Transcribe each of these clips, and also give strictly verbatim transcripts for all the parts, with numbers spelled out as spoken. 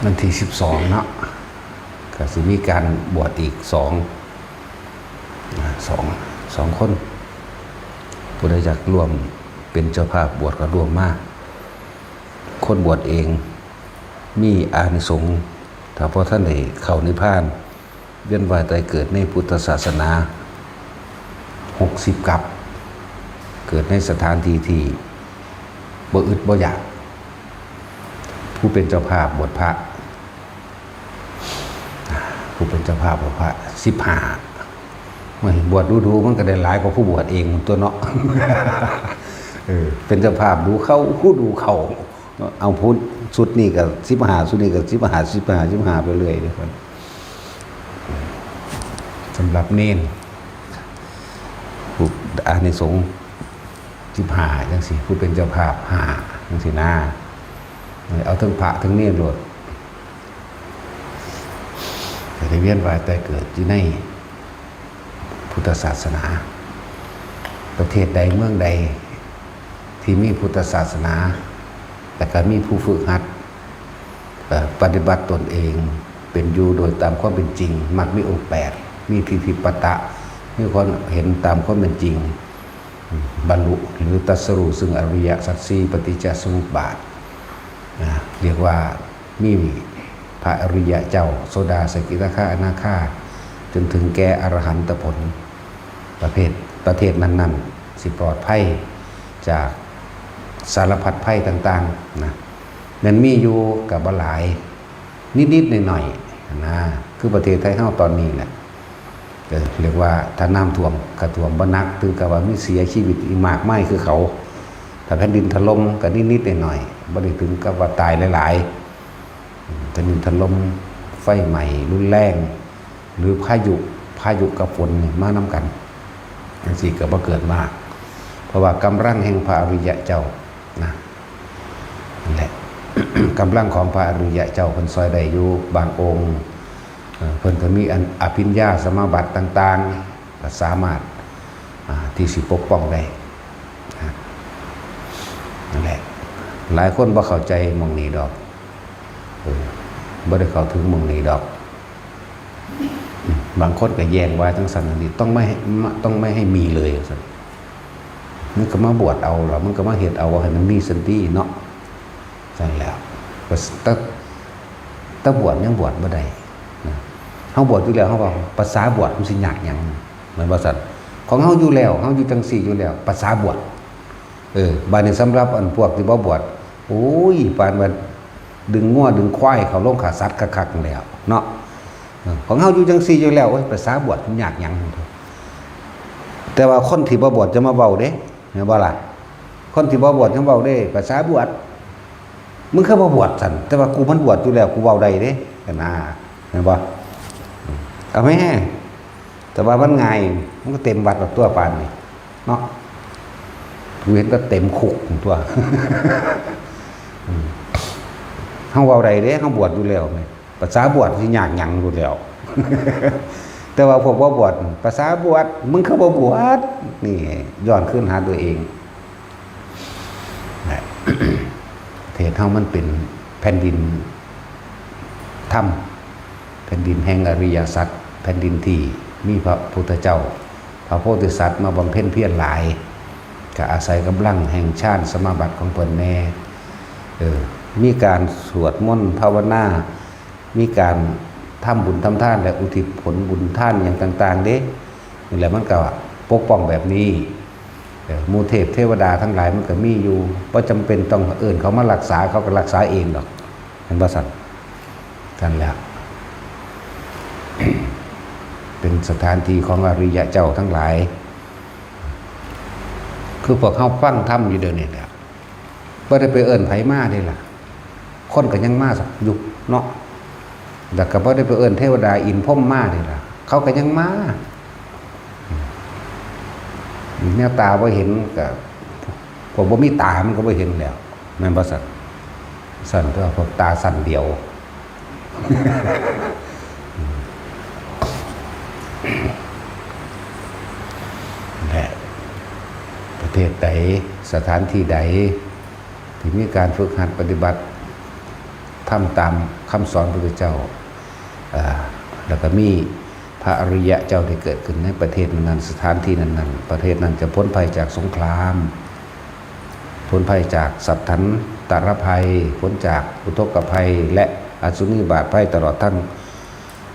วันที่สิบสองเนาะ ก็สิมีการบวชอีกสอง อ่า สอง สองคน ผู้ใดอยากร่วมเป็นเจ้าภาพบวชก็ร่วมมา คนบวชเองมีอานิสงส์ ถ้าพอท่านได้เข้านิพพาน เวียนว่ายตายเกิดในพุทธศาสนา หกสิบ กับ เกิดในสถานที่ที่บ่อึดบ่อยาก ผู้เป็นเจ้าภาพบวชพระ ผู้เป็นเจ้าภาพบวชพระ สิบห้า โอ้ย บวชดูๆ มันก็ได้หลายกว่าผู้บวชเองตัวเนาะ เออ เป็นเจ้าภาพดูเขา ผู้ดูเขา เอาพุทธชุดนี้ก็ สิบห้า ชุดนี้ก็ สิบห้า สิบห้า สิบห้า ไปเรื่อยเด้อครับ สำหรับเณร ผู้อานิสงส์ สิบห้า จังซี่ ผู้เป็นเจ้าภาพ ห้า จังซี่นะ เอาทั้งพระทั้งเณรโลด ก็ได้เวียนว่ายตายเกิดอยู่ในพุทธศาสนา ประเทศใดเมืองใดที่มีพุทธศาสนา แต่ก็มีผู้ฝึกหัด เอ่อ ปฏิบัติตนเอง เป็นอยู่โดยตามความเป็นจริง มักมีองค์แปด มีทิฏฐิปัตตะ มีความเห็นตามความเป็นจริง บรรลุหรือตรัสรู้ซึ่งอริยสัจสี่ ปฏิจจสมุปบาท นะ เรียกว่ามีพระอริยะเจ้า โสดา สกิทาคา อนาคา จนถึงแก่อรหันตผล ประเภท ประเทศนั้นๆ สิปลอดภัยจากสารพัดภัยต่างๆ นะ แม่นมีอยู่ก็บ่หลาย นิดๆ หน่อยๆ นะ คือประเทศไทยเฮาตอนนี้แหละ เออ เรียกว่าถ้าน้ำท่วมก็ท่วมบ่หนัก ถึงกับว่ามีเสียชีวิตอีกมากมายคือเขา ถ้าแผ่นดินถล่มก็นิดๆ หน่อยๆ บ่ได้ถึงกับว่าตายหลายๆ อืม แผ่นดินถล่ม ไฟไหม้รุนแรง หรือพายุ พายุกับฝนนี่มานำกัน จังซี่ก็บ่เกิดมาก เพราะว่ากำลังแห่งพระอริยะเจ้านะ นั่นแหละ กำลังของพระอริยะเจ้าเพิ่นซอยได้อยู่บางองค์ เอ่อ เพิ่นก็มีอันอภิญญาสมาบัติต่างๆ ก็สามารถ อ่า ที่สิปกป้องได้นะ นั่นแหละ หลายคนบ่เข้าใจหม่องนี้ดอก เออ บ่ได้เข้าถึงหม่องนี้ดอก บางคนก็แย้งว่าจังซั่น อันนี้ต้องไม่ให้ ต้องไม่ให้มีเลยว่าซั่น มึงก็มาบวชเอาล่ะ มึงก็มาเฮ็ดเอาให้มันมีซั่นติเนาะ ซั่นแหล้ว ก็ แต่ แต่บวชยังบวชบ่ได้นะ เฮาบวชอยู่แล้ว เฮาว่าภาษาบวชมันสิยากหยัง แม่นบ่ซั่น ของเฮาอยู่แล้ว เฮาอยู่จังซี่อยู่แล้ว ภาษาบวช เออ บาดนี้สำหรับอันพวกที่บ่บวช โอ้ย ปานว่าดึงงัวดึงควายเข้าโรงฆ่าสัตว์คักๆ นั่นแหล้วเนาะ เออ ของเฮาอยู่จังซี่อยู่แล้ว โอ้ย ภาษาบวชมันยากหยัง แต่ว่าคนที่บ่บวชจะมาเว้าเด้ แม่นบ่ล่ะ คนที่บ่บวชยังเว้าเด้ ภาษาบวช มึงคือบ่บวชซั่น แต่ว่ากูมันบวชอยู่แล้ว กูเว้าได้เด้ หั้นนะ แม่นบ่ เอาแม่ แต่ว่ามันง่าย มันก็เต็มวัดแล้วตัวปานนี้เนาะ กูเห็นก็เต็มคุกตัว อืม เฮาเว้าได้เด้ เฮาบวชอยู่แล้วแหม ภาษาบวชสิยากหยังอยู่แล้ว แต่ว่าพวกบ่บวช ภาษาบวช มึงคือบ่บวช นี่ย้อนคืนหาตัวเอง นะ ประเทศเฮามันเป็นแผ่นดินธรรม แผ่นดินแห่งอริยสัจ แผ่นดินที่มีพระพุทธเจ้า พระโพธิสัตว์มาบำเพ็ญเพียรหลาย ก็อาศัยกำลังแห่งฌานสมาบัติของเพิ่นแน่ เออ มีการสวดมนต์ภาวนา มีการทำบุญทำทานและอุทิศผลบุญทานหยังต่างๆ เด้ นี่แหละมันก็ปกป้องแบบนี้ เออ หมู่เทพเทวดาทั้งหลายมันก็มีอยู่ บ่จำเป็นต้องเอิ้นเขามารักษา เขาก็รักษาเองดอก แม่นบ่ซั่น ซั่นแหละ เป็นสถานที่ของอริยะเจ้าทั้งหลาย คือพวกเฮาฟังธรรมอยู่เดี๋ยวนี้แหละ บ่ได้ไปเอิ้นไผมาเด้ล่ะ คนก็ยังมาอยู่เนาะ แล้วก็บ่ได้ไปเอิ้นเทวดาอินทร์พรหมมาเด้ล่ะ เขาก็ยังมา แนวตาบ่เห็นก็ พวกบ่มีตามันก็บ่เห็นแล้ว แม่นบ่ซั่น ซั่นตัวพวกตาซั่นเดียว และประเทศใด สถานที่ใด ที่มีการฝึกหัดปฏิบัติ ทำตามคำสอนพระพุทธเจ้า เอ่อ แล้วก็มีพระอริยะเจ้าที่เกิดขึ้นในประเทศนั้นๆ สถานที่นั้นๆ ประเทศนั้นจะพ้นภัยจากสงคราม พ้นภัยจากสัตถันตรภัย พ้นจากอุทกภัย และอสุนิบาตภัย ตลอดทั้ง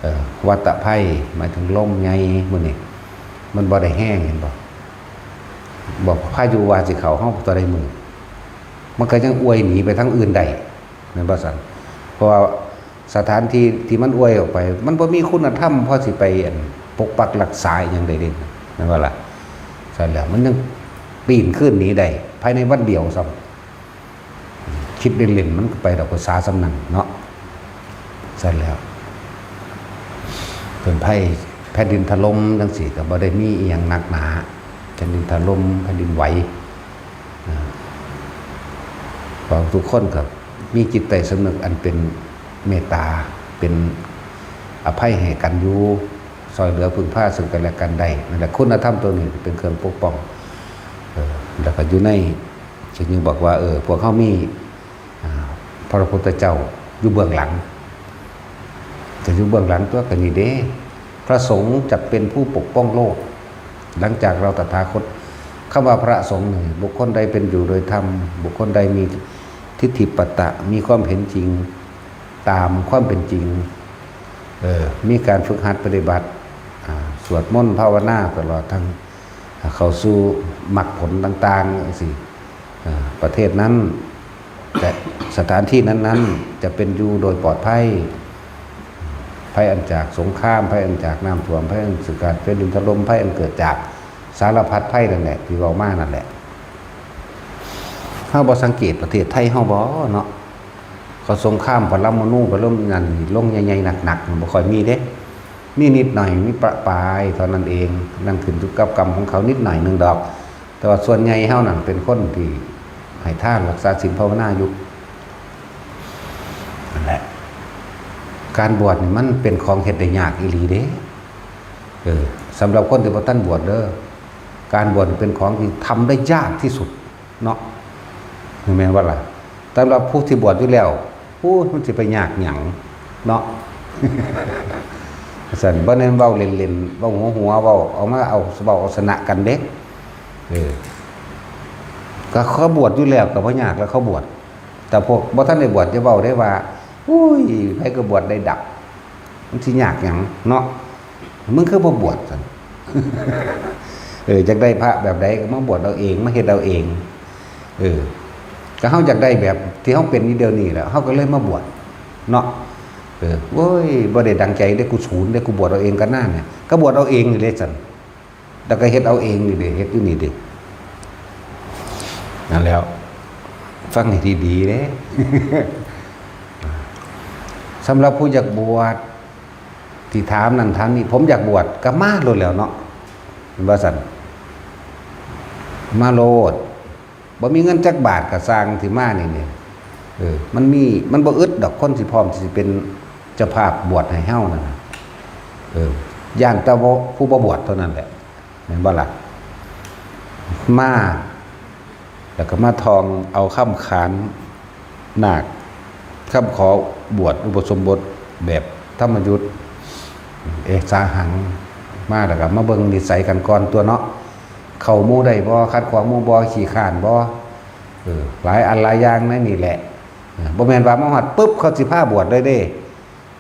เอ่อ วัตภัย หมายถึงลมใหญ่มื้อนี้ มันบ่ได้แฮง เห็นบ่ บอกพายุว่าสิเข้าเฮาตัวใดมื้อ มันก็ยังอวยหนีไปทางอื่นได้ แม่นบ่ซั่น เพราะว่าสถานที่ที่มันอวยออกไป มันบ่มีคุณธรรมพอสิไป อั่น ปกปักรักษาอิหยังได้เด้ แม่นบ่ล่ะ ซั่นแล้วมันยังปีนคืนหนีได้ ภายในวันเดียวซ้ำ คิดเล่นๆ มันก็ไปดอกภาษาสำนันเนาะ ซั่นแล้ว เป็นภัยแผ่นดินถล่มจังซี่ก็บ่ได้มีอีหยังหนักหนา แผ่นดินถล่ม แผ่นดินไหว นะ พวกทุกคนก็มีจิตใต้สำนึกอันเป็นเมตตา เป็นอภัยให้กันอยู่ ซ่อยเหลือพึ่งพาซึ่งกันและกันได้ นั่นแหละ คุณธรรมตัวนี้เป็นเครื่องปกป้อง เออ แล้วก็อยู่ใน จึงบอกว่า เออ พวกเฮามี อ่า พระพุทธเจ้าอยู่เบื้องหลัง ก็อยู่เบื้องหลังตัว ก็นี่เด้ พระสงฆ์จะเป็นผู้ปกป้องโลก หลังจากเราตถาคต คำว่าพระสงฆ์นี่ บุคคลใดเป็นอยู่โดยธรรม บุคคลใดมีทิฏฐิปัตตะ มีความเห็นจริง ตามความเป็นจริง เออ มีการฝึกหัดปฏิบัติ อ่า สวดมนต์ภาวนา ตลอดทั้ง เข้าสู่มรรคผลต่างๆ จังซี้ เอ่อ ประเทศนั้น จะ สถานที่นั้นๆ จะเป็นอยู่โดยปลอดภัย ภัยอันจากสงคราม ภัยอันจากน้ำท่วม ภัยอันจากแผ่นดินถล่ม ภัยอันเกิดจากสารพัดภัยนั่นแหละ ที่เว้ามานั่นแหละ เฮาบ่สังเกตประเทศไทยเฮาบ่เนาะ เขาสงครามปรมาณู ปรมาณูนั่นลงใหญ่ๆ หนักๆ บ่ค่อยมีเด้ มีนิดหน่อย มีประปรายเท่านั้นเอง นั่นขึ้นอยู่กับกรรมของเขานิดหน่อยหนึ่งดอก แต่ว่าส่วนใหญ่เฮานั่นเป็นคนที่ให้ทานรักษาศีลภาวนาอยู่ นั่นแหละ การบวชนี่มันเป็นของเฮ็ดได้ยากอีหลีเด้ เออ สำหรับคนที่บ่ทันบวชเด้อ การบวชเป็นของที่ทำได้ยากที่สุดเนาะ แม่นบ่ล่ะ สำหรับผู้ที่บวชอยู่แล้ว โอ้ย มันสิไปยากหยังเนาะ ซั่น บ่แม่นเว้าเล่นๆ เว้าหัวๆ เว้าเอามา เอา เว้าเอาชนะกันเด้ เออ ก็เขาบวชอยู่แล้วก็บ่ยากแล้วเขาบวช แต่พวกบ่ทันได้บวชอย่าเว้าได้ว่า อุ้ย ไผก็บวชได้ดับ มันสิยากหยังเนาะ มึงคือบ่บวชซั่น เออ อยากได้พระแบบใดก็มาบวชเอาเอง มาเฮ็ดเอาเอง เออ ก็เฮาอยากได้แบบที่เฮาเป็นอยู่เดี๋ยวนี้แหละ เฮาก็เลยมาบวชเนาะ เออ โอ้ย บ่ได้ดังใจเด้ กูสูนเด้ กูบวชเอาเองก็น่าเนี่ย ก็บวชเอาเองนี่เด้ซั่น แล้วก็เฮ็ดเอาเองนี่เด้ เฮ็ดอยู่นี่เด้ นั่นแล้ว ฟังให้ดีๆ เด้ สำหรับผู้อยากบวช ที่ถามนั่นถามนี่ ผมอยากบวช ก็มาโลดแล้วเนาะ เห็นบ่ซั่น มาโลด บ่มีเงินจักบาทก็ซ่างที่มานี่เนี่ย เออ มันมี มันบ่อึดดอกคนสิพร้อมสิเป็นเจ้าภาพบวชให้เฮานั่นน่ะ เออ ย่านแต่ว่าผู้บ่บวชเท่านั้นแหละ แม่นบ่ล่ะ มา แล้วก็มาท่องเอาคำขานนาค คำขอบวชอุปสมบทแบบธรรมยุต เอสาหัง มาแล้วก็มาเบิ่งนิสัยกันก่อนตัวเนาะ เข้าหมู่ได้บ่ ขัดขวางหมู่บ่ ขี้คร้านบ่ เออ หลายอันหลายอย่างในนี่แหละ เออ บ่แม่นว่ามาฮอดปุ๊บเขาสิพาบวชเลยเด้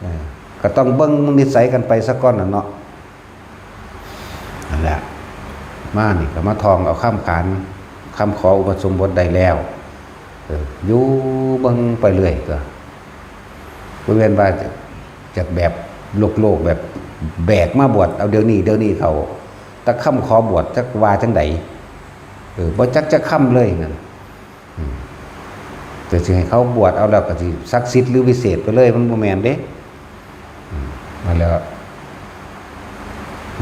เออ ก็ต้องเบิ่งนิสัยกันไปซะก่อนน่ะเนาะ นั่นแหละ มานี่ก็มาท่องเอาคำขาน คำขออุปสมบทได้แล้ว เออ อยู่เบิ่งไปเรื่อยก็ บ่แม่นว่าจะ จะแบบโลกๆ แบบแบกมาบวชเอาเดี๋ยวนี้ เดี๋ยวนี้เขา แต่คำขอบวชจักว่าจังใด เออ บ่จักจักคำเลยนั่น อืม แต่สิให้เขาบวชเอาแล้วก็สิศักดิ์สิทธิ์หรือวิเศษไปเลย มันบ่แม่นเด้ อืม นั่นแหละ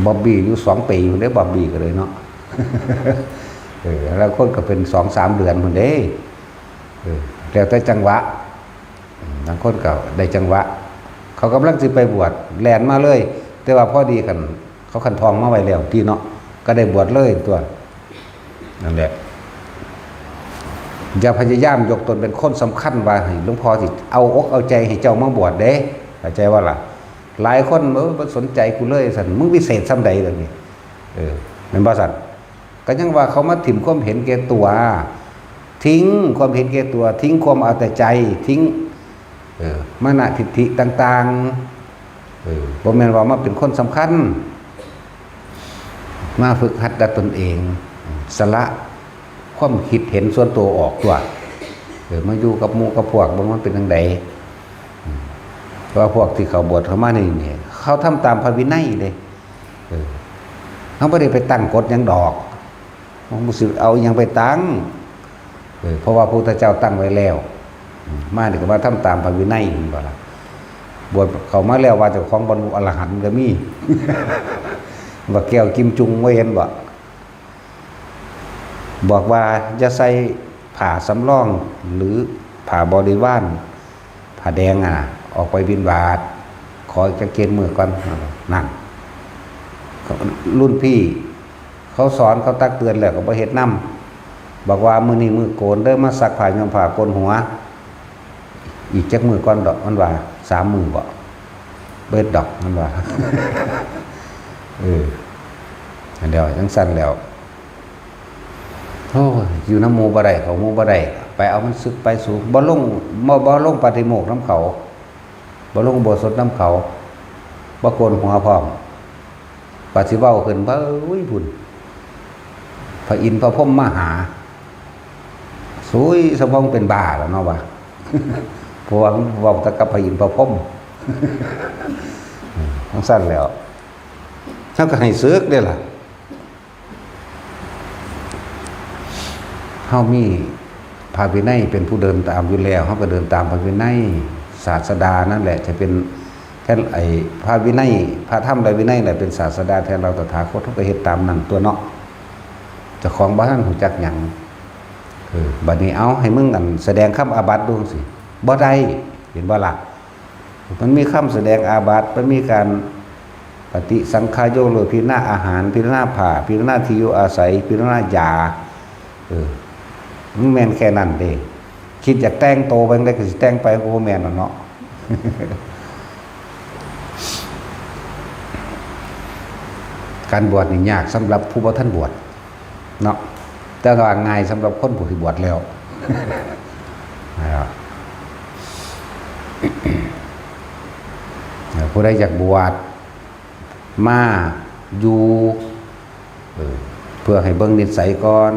บอบบี้อยู่สองปีอยู่เด้ บอบบี้ก็เลยเนาะ เออ แล้วคนก็เป็นสองสามเดือนพุ้นเด้ เออ แล้วแต่จังหวะ อืม บางคนก็ได้จังหวะ เขากำลังสิไปบวช แล่นมาเลย แต่ว่าพอดีคัน เขาคันท่องมาไว้แล้วติเนาะ ก็ได้บวชเลยตัว นั่นแหละ อย่าพยายามยกตนเป็นคนสำคัญว่าให้หลวงพ่อสิเอาอกเอาใจให้เจ้ามาบวชเด้ เข้าใจว่าล่ะ หลายคน เออ บ่สนใจกูเลย ซั่น มึงวิเศษส่ำใด๋ล่ะนี่ เออ แม่นบ่ซั่น ก็ยังว่าเขามาถิ่มความเห็นแก่ตัว ทิ้งความเห็นแก่ตัว ทิ้งความเอาแต่ใจ ทิ้ง เออ มานะทิฏฐิต่างๆ เออ บ่แม่นว่ามาเป็นคนสำคัญ มาฝึกหัดด้วยตนเอง สละความคิดเห็นส่วนตัวออกตัว เออ มาอยู่กับหมู่กับพวก บ่มันเป็นจั่งใด เพราะว่าพวกที่เขาบวชเข้ามานี่ เขาทำตามพระวินัยเด้ เออ เขาบ่ได้ไปตั้งกฎหยังดอก มันบ่สิเอาหยังไปตั้ง เออ เพราะว่าพระพุทธเจ้าตั้งไว้แล้ว อืม มานี่ก็มาทำตามพระวินัย เห็นบ่ล่ะ บวชเข้ามาแล้วว่าเจ้าของบรรลุอรหันต์ก็มี บักแก้วกิมจุงบ่เห็นบ่ บอกว่าอย่าใส่ผ้าสำรองหรือผ้าบริวาร ผ้าแดงอะนะ ออกไปบิณฑบาต ขอจักเจ็ดมื้อก่อน นั่น รุ่นพี่เขาสอน เขาตักเตือนแล้วก็บ่เฮ็ดนำ บอกว่ามื้อนี้มื้อโกนเด้อ มาซักผ้าย้อมผ้าโกนหัว อีกจักมื้อก่อนดอก มันว่า สามมื้อบ่ เบิดดอก มันว่า เออ อันเดียวจั่งซั่นแล้ว โอ้ย อยู่นำหมู่บ่ได้ เข้าหมู่บ่ได้ ไปเอามันสึกไปสูง บ่ลง บ่ บ่ลงปาฏิโมกข์นำเขา บ่ลงอุโบสถนำเขา บ่โกนหัวพร้อม ว่าสิเว้าขึ้น เบ้ย พุ้น พระอินทร์พระพรหมมาหา สุยสมองเป็นบ้าแล้วเนาะวะ เพราะว่าเว้าแต่กับพระอินทร์พระพรหม จั่งซั่นแล้ว เฮาก็ให้สึกเด้ล่ะ เฮามีพระวินัยเป็นผู้เดินตามอยู่แล้ว เฮาก็เดินตามพระวินัย ศาสดานั่นแหละจะเป็นแทน ไอ้พระวินัย พระธรรมและวินัยแหละเป็นศาสดาแทนเราตถาคต เฮาก็เฮ็ดตามนั้นตั๊วเนาะ เจ้าของบ่ทันรู้จักหยัง เออ บัดนี้เอาให้มึงอันแสดงคำอาบัติดูสิ บ่ได้ เห็นบ่ล่ะ มันมีคำแสดงอาบัติ มันมีการปฏิสังขายกเลิก พิจารณาอาหาร พิจารณาผ้า พิจารณาที่อยู่อาศัย พิจารณายา เออ มันแม่นแค่นั้นเด้ คิดอยากแต่งโตไปจั่งใด๋ก็สิแต่งไป ก็บ่แม่นแล้วเนาะ การบวชนี่ยากสำหรับผู้บ่ทันบวชเนาะ แต่ว่าง่ายสำหรับคนผู้ที่บวชแล้ว นะครับ ผู้ใดอยากบวชมาอยู่ เออ เพื่อให้เบิ่งนิสัยก่อน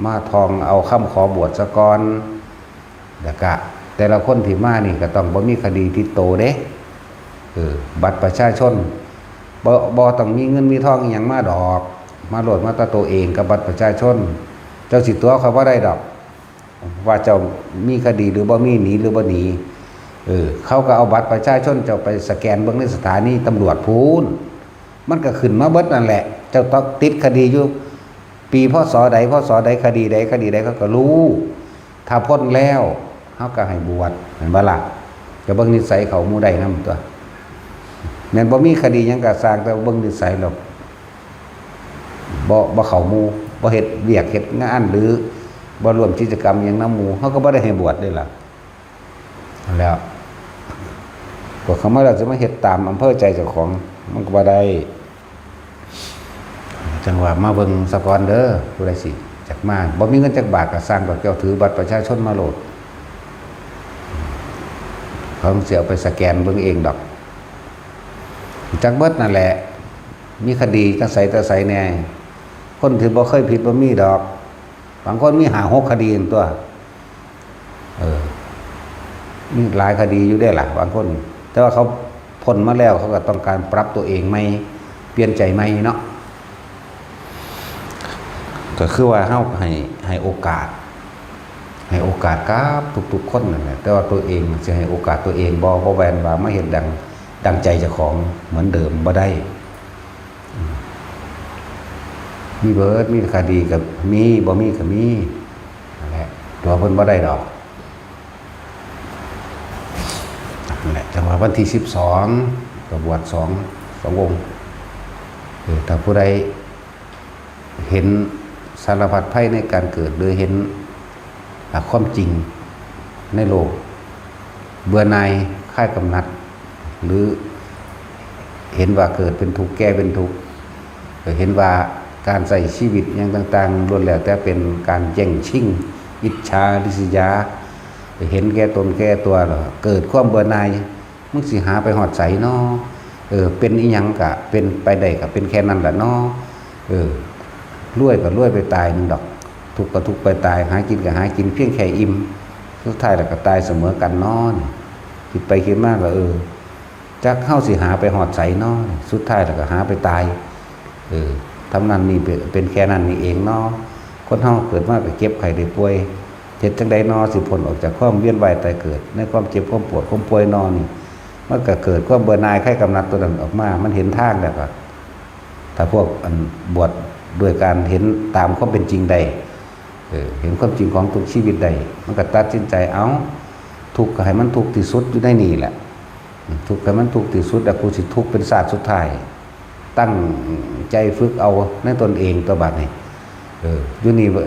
มาท่องเอาคำขอบวชซะก่อน แล้วก็แต่ละคนที่มานี่ก็ต้องบ่มีคดีติดโตเด้ เออ บัตรประชาชน บ่ บ่ต้องมีเงินมีทองอิหยังมาดอก มาโลดมาแต่โตเองกับบัตรประชาชน เจ้าสิตั๋วเขาบ่ได้ดอก ว่าเจ้ามีคดีหรือบ่มี หนีหรือบ่หนี เออ เขาก็เอาบัตรประชาชนเจ้าไปสแกนเบิ่งในสถานีตำรวจพู้น มันก็ขึ้นมาเบิดนั่นแหละ เจ้าต้องติดคดีอยู่ ปี พ.ศ. ใด พ.ศ. ใด คดีใด คดีใด เขาก็รู้ ถ้าพ้นแล้ว เขาก็ให้บวช เห็นบ่ล่ะ ก็เบิ่งนิสัยเขาหมู่ได้นำตั๊ว แม่นบ่มีคดีหยังก็ซ่าง แต่เบิ่งนิสัยแล้ว บ่ บ่เข้าหมู่ บ่เฮ็ดเวียกเฮ็ดงาน หรือบ่ร่วมกิจกรรมหยังนำหมู่ เขาก็บ่ได้ให้บวชเด้ล่ะ นั่นแหล้ว พวกเขามาแล้วจะมาเฮ็ดตามอำเภอใจเจ้าของ มันก็บ่ได้ จั่งว่ามาเบิ่งซะก่อนเด้อ ผู้ใดสิอยากมา บ่มีเงินจักบาทก็ซ่างดอก เจ้าถือบัตรประชาชนมาโลด เขาสิเอาไปสแกนเบิ่งเองดอก จักเบิดนั่นแหละ มีคดีจั่งใสจั่งใสแน่ คนที่บ่เคยผิดบ่มีดอก บางคนมีห้าหกคดีตั๊ว เออ มีหลายคดีอยู่เด้ล่ะ บางคน แต่ว่าเขาพ้นมาแล้ว เขาก็ต้องการปรับตัวเองใหม่ เปลี่ยนใจใหม่เนาะ ก็คือว่าเฮาให้ ให้โอกาส ให้โอกาสกับทุกๆคนนั่นแหละ แต่ว่าตัวเองสิให้โอกาสตัวเองบ่ บ่แม่นว่ามาเฮ็ดดัง ดังใจเจ้าของเหมือนเดิมบ่ได้ มีเบิด มีคดีก็มี บ่มีก็มี นั่นแหละ ตั๋วเพิ่นบ่ได้ดอก นั่นแหละ จั่งว่าวันที่สิบสอง ก็บวชสอง สององค์ เออ ถ้าผู้ใดเห็นสารพัดภัยในการเกิด หรือเห็น อ่ะ ความจริงในโลก เบื่อหน่ายคลายกำหนัด หรือเห็นว่าเกิดเป็นทุกข์แก่เป็นทุกข์ เห็นว่าการใช้ชีวิตอย่างต่างๆล้วนแล้วแต่เป็นการแย่งชิง อิจฉาริษยา เห็นแก่ตนแก่ตัวแล้วเกิดความเบื่อหน่าย มึงสิหาไปฮอดไสน้อ เออ เป็นอีหยังกะเป็นไปได้กะเป็นแค่นั้นแหละน้อ เออ รวยก็รวยไปตายหนึ่งดอก ทุกข์ก็ทุกข์ไปตาย หากินก็หากินเพียงแค่อิ่ม สุดท้ายแล้วก็ตายเสมอกันน้อ คิดไปคิดมาก็ เออ จักเฮาสิหาไปฮอดไสน้อ สุดท้ายแล้วก็หาไปตาย เออ ทำนั้นนี่เป็นเป็นแค่นั้นนี่เองเนาะ คนเฮาเกิดมาก็เจ็บไข้ได้ป่วย เฮ็ดจั่งใดน้อสิพ้นออกจากความเวียนว่ายตายเกิด ในความเจ็บความปวดความป่วยน้อนี่ มันก็เกิดความเบื่อหน่ายคลายกำหนัดตัวนั้นออกมา มันเห็นทางแล้วก็ ถ้าพวกอันบวชด้วยการเห็นตามความเป็นจริงได้ เออ เห็นความจริงของทุกชีวิตได้ มันก็ตัดสินใจ เอา ทุกข์ก็ให้มันทุกข์ที่สุดอยู่ในนี่แหละ ทุกข์ให้มันทุกข์ที่สุด แล้วกูสิทุกข์เป็นชาติสุดท้าย ตั้งใจฝึกเอาในตนเองตัวบัดนี้ เออ อยู่นี่บ่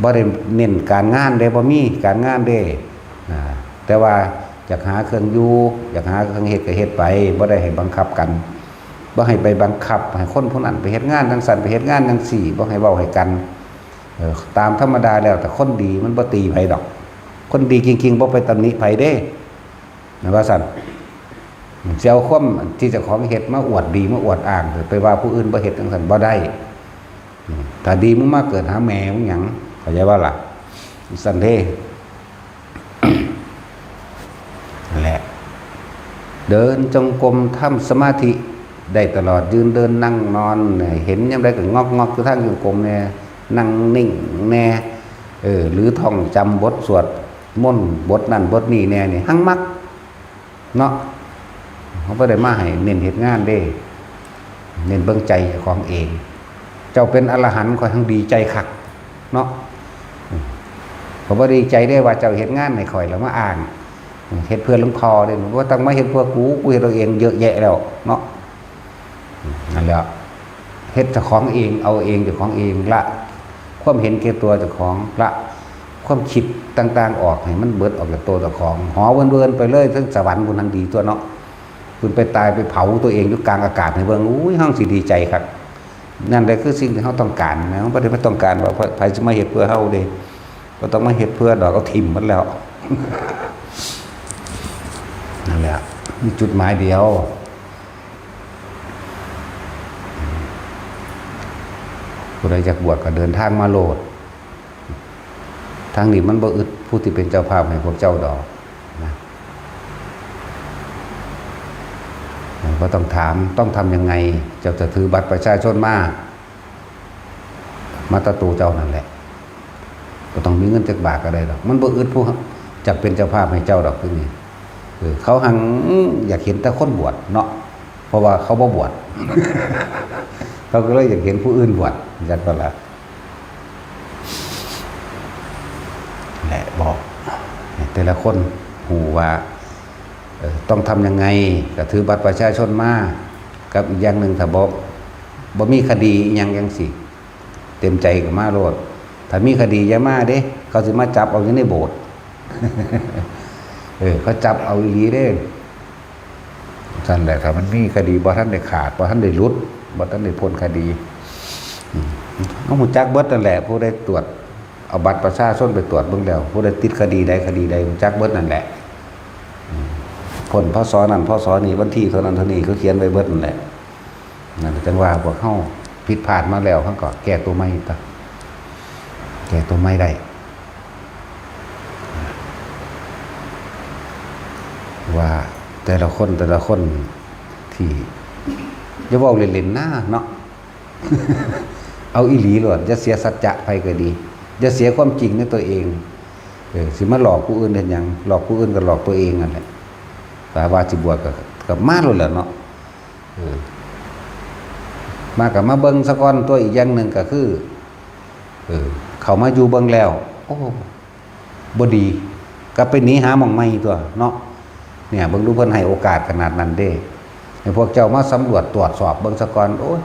บ่ได้เน้นการงานเด้ บ่มีการงานเด้ อ่า แต่ว่าอยากหาเครื่องอยู่ อยากหาเครื่องเฮ็ดก็เฮ็ดไป บ่ได้ให้บังคับกัน บ่ให้ไปบังคับให้คนผู้นั้นไปเฮ็ดงานจั่งซั้น ไปเฮ็ดงานจั่งซี้ บ่ให้เว้าให้กัน เออ ตามธรรมดาแล้ว แต่คนดีมันบ่ตีไผดอก คนดีจริงๆ บ่ไปตำหนิไผเด้ แม่นว่าซั่น สิเอาความที่เจ้าของเฮ็ดมาอวดดีมาอวดอ้าง ไปว่าผู้อื่นบ่เฮ็ดจั่งซั้นบ่ได้ อืม ถ้าดีมึงมาเกิดหาแม่มึงหยัง เข้าใจบ่ล่ะ ซั่นเด้ นั่นแหละ เดินจงกรมทำสมาธิได้ตลอด ยืนเดินนั่งนอนเนี่ย เห็นยามใดก็งอกๆอยู่ทางจงกรมแน่ นั่งนิ่งแน่ เออ หรือท่องจำบทสวดมนต์บทนั้นบทนี้แน่นี่ หังมัก เนาะ เขาบ่ได้มาให้เน้นเฮ็ดงานเด้ เน้นเบิ่งใจเจ้าของเอง เจ้าเป็นอรหันต์ข้อยหังดีใจคัก เนาะ ข้อยบ่ดีใจเด้ว่าเจ้าเฮ็ดงานให้ข้อยแล้วมาอ้าง เฮ็ดเพื่อหลวงพ่อเด้ บ่ต้องมาเฮ็ดเพื่อกู กูเฮ็ดเอาเองเยอะแยะแล้ว เนาะ นั่นแหละ เฮ็ดเจ้าของเอง เอาเองเจ้าของเอง ละความเห็นแก่ตัวเจ้าของ ละความคิดต่างๆออก ให้มันเบิดออกจากตัวเจ้าของ หอเวินๆไปเลย เทิงสวรรค์พุ้นหังดีตั๊วเนาะ พุ้นไปตายไปเผาตัวเองอยู่กลางอากาศให้เบิ่ง อุ้ย เฮาสิดีใจคัก นั่นแหละคือสิ่งที่เฮาต้องการนะ เฮาบ่ได้มาต้องการว่าไผสิมาเฮ็ดเพื่อเฮาเด้ บ่ต้องมาเฮ็ดเพื่อดอก เอาถิ่มหมดแล้ว นั่นแหละ มีจุดหมายเดียว ผู้ใดอยากบวชก็เดินทางมาโลด ทางนี้มันบ่อึดผู้ที่เป็นเจ้าภาพให้พวกเจ้าดอกนะ ก็ต้องถาม ต้องทำยังไง เจ้าจะถือบัตรประชาชนมา มาแตะตูเจ้านั่นแหละ บ่ต้องมีเงินจักบาทก็ได้ดอก มันบ่อึดผู้จักเป็นเจ้าภาพให้เจ้าดอก คือนี่ เออ เขาหังอยากเห็นแต่คนบวชเนาะ เพราะว่าเขาบ่บวช เขาก็เลยอยากเห็นผู้อื่นบวช จักบ่ล่ะ แหละบอก แต่ละคนฮู้ว่า เอ่อ ต้องทำยังไง ก็ถือบัตรประชาชนมา กับอีกอย่างหนึ่ง ถ้าบ่ บ่มีคดีอิหยังจั่งซี้ เต็มใจก็มาโลด ถ้ามีคดีอย่ามาเด้ เขาสิมาจับเอาอยู่ในโบสถ์ เออ เขาจับเอาอีหลีเด้ ซั่นแหละ ถ้ามันมีคดี บ่ทันได้ขาด บ่ทันได้หลุด บ่ทันได้พ้นคดี อืม เอาฮู้จักเบิดนั่นแหละ ผู้ใดตรวจ เอาบัตรประชาชนไปตรวจเบิ่งแล้ว ผู้ใดติดคดีใดคดีใด ฮู้จักเบิดนั่นแหละ อืม พ้น พ.ศ. นั้น พ.ศ. นี้ วันที่เท่านั้นเท่านี้ เขาเขียนไว้เบิดนั่นแหละ นั่นแหละ จั่งว่าพวกเฮาผิดพลาดมาแล้ว เฮาก็แก้ตัวใหม่ตะ แก้ตัวใหม่ได้ ว่าแต่ละคน แต่ละคนที่ อย่าเว้าเล่นๆนะเนาะ เอาอีหลีโลด อย่าเสียสัจจะไผก็ดี อย่าเสียความจริงในตัวเอง เออ สิมาหลอกผู้อื่นเฮ็ดหยัง หลอกผู้อื่นก็หลอกตัวเองนั่นแหละ ถ้าว่าสิบวชก็ ก็มาโลดแหละเนาะ เออ มาก็มาเบิ่งซะก่อน ตัวอีกอย่างหนึ่งก็คือ เออ เข้ามาอยู่เบิ่งแล้ว โอ้ บ่ดี ก็ไปหนีหาหม่องใหม่ตั๊วเนาะ เนี่ย เบิ่งดูเพิ่นให้โอกาสขนาดนั้นเด้ ให้พวกเจ้ามาสำรวจตรวจสอบเบิ่งซะก่อน โอ้ย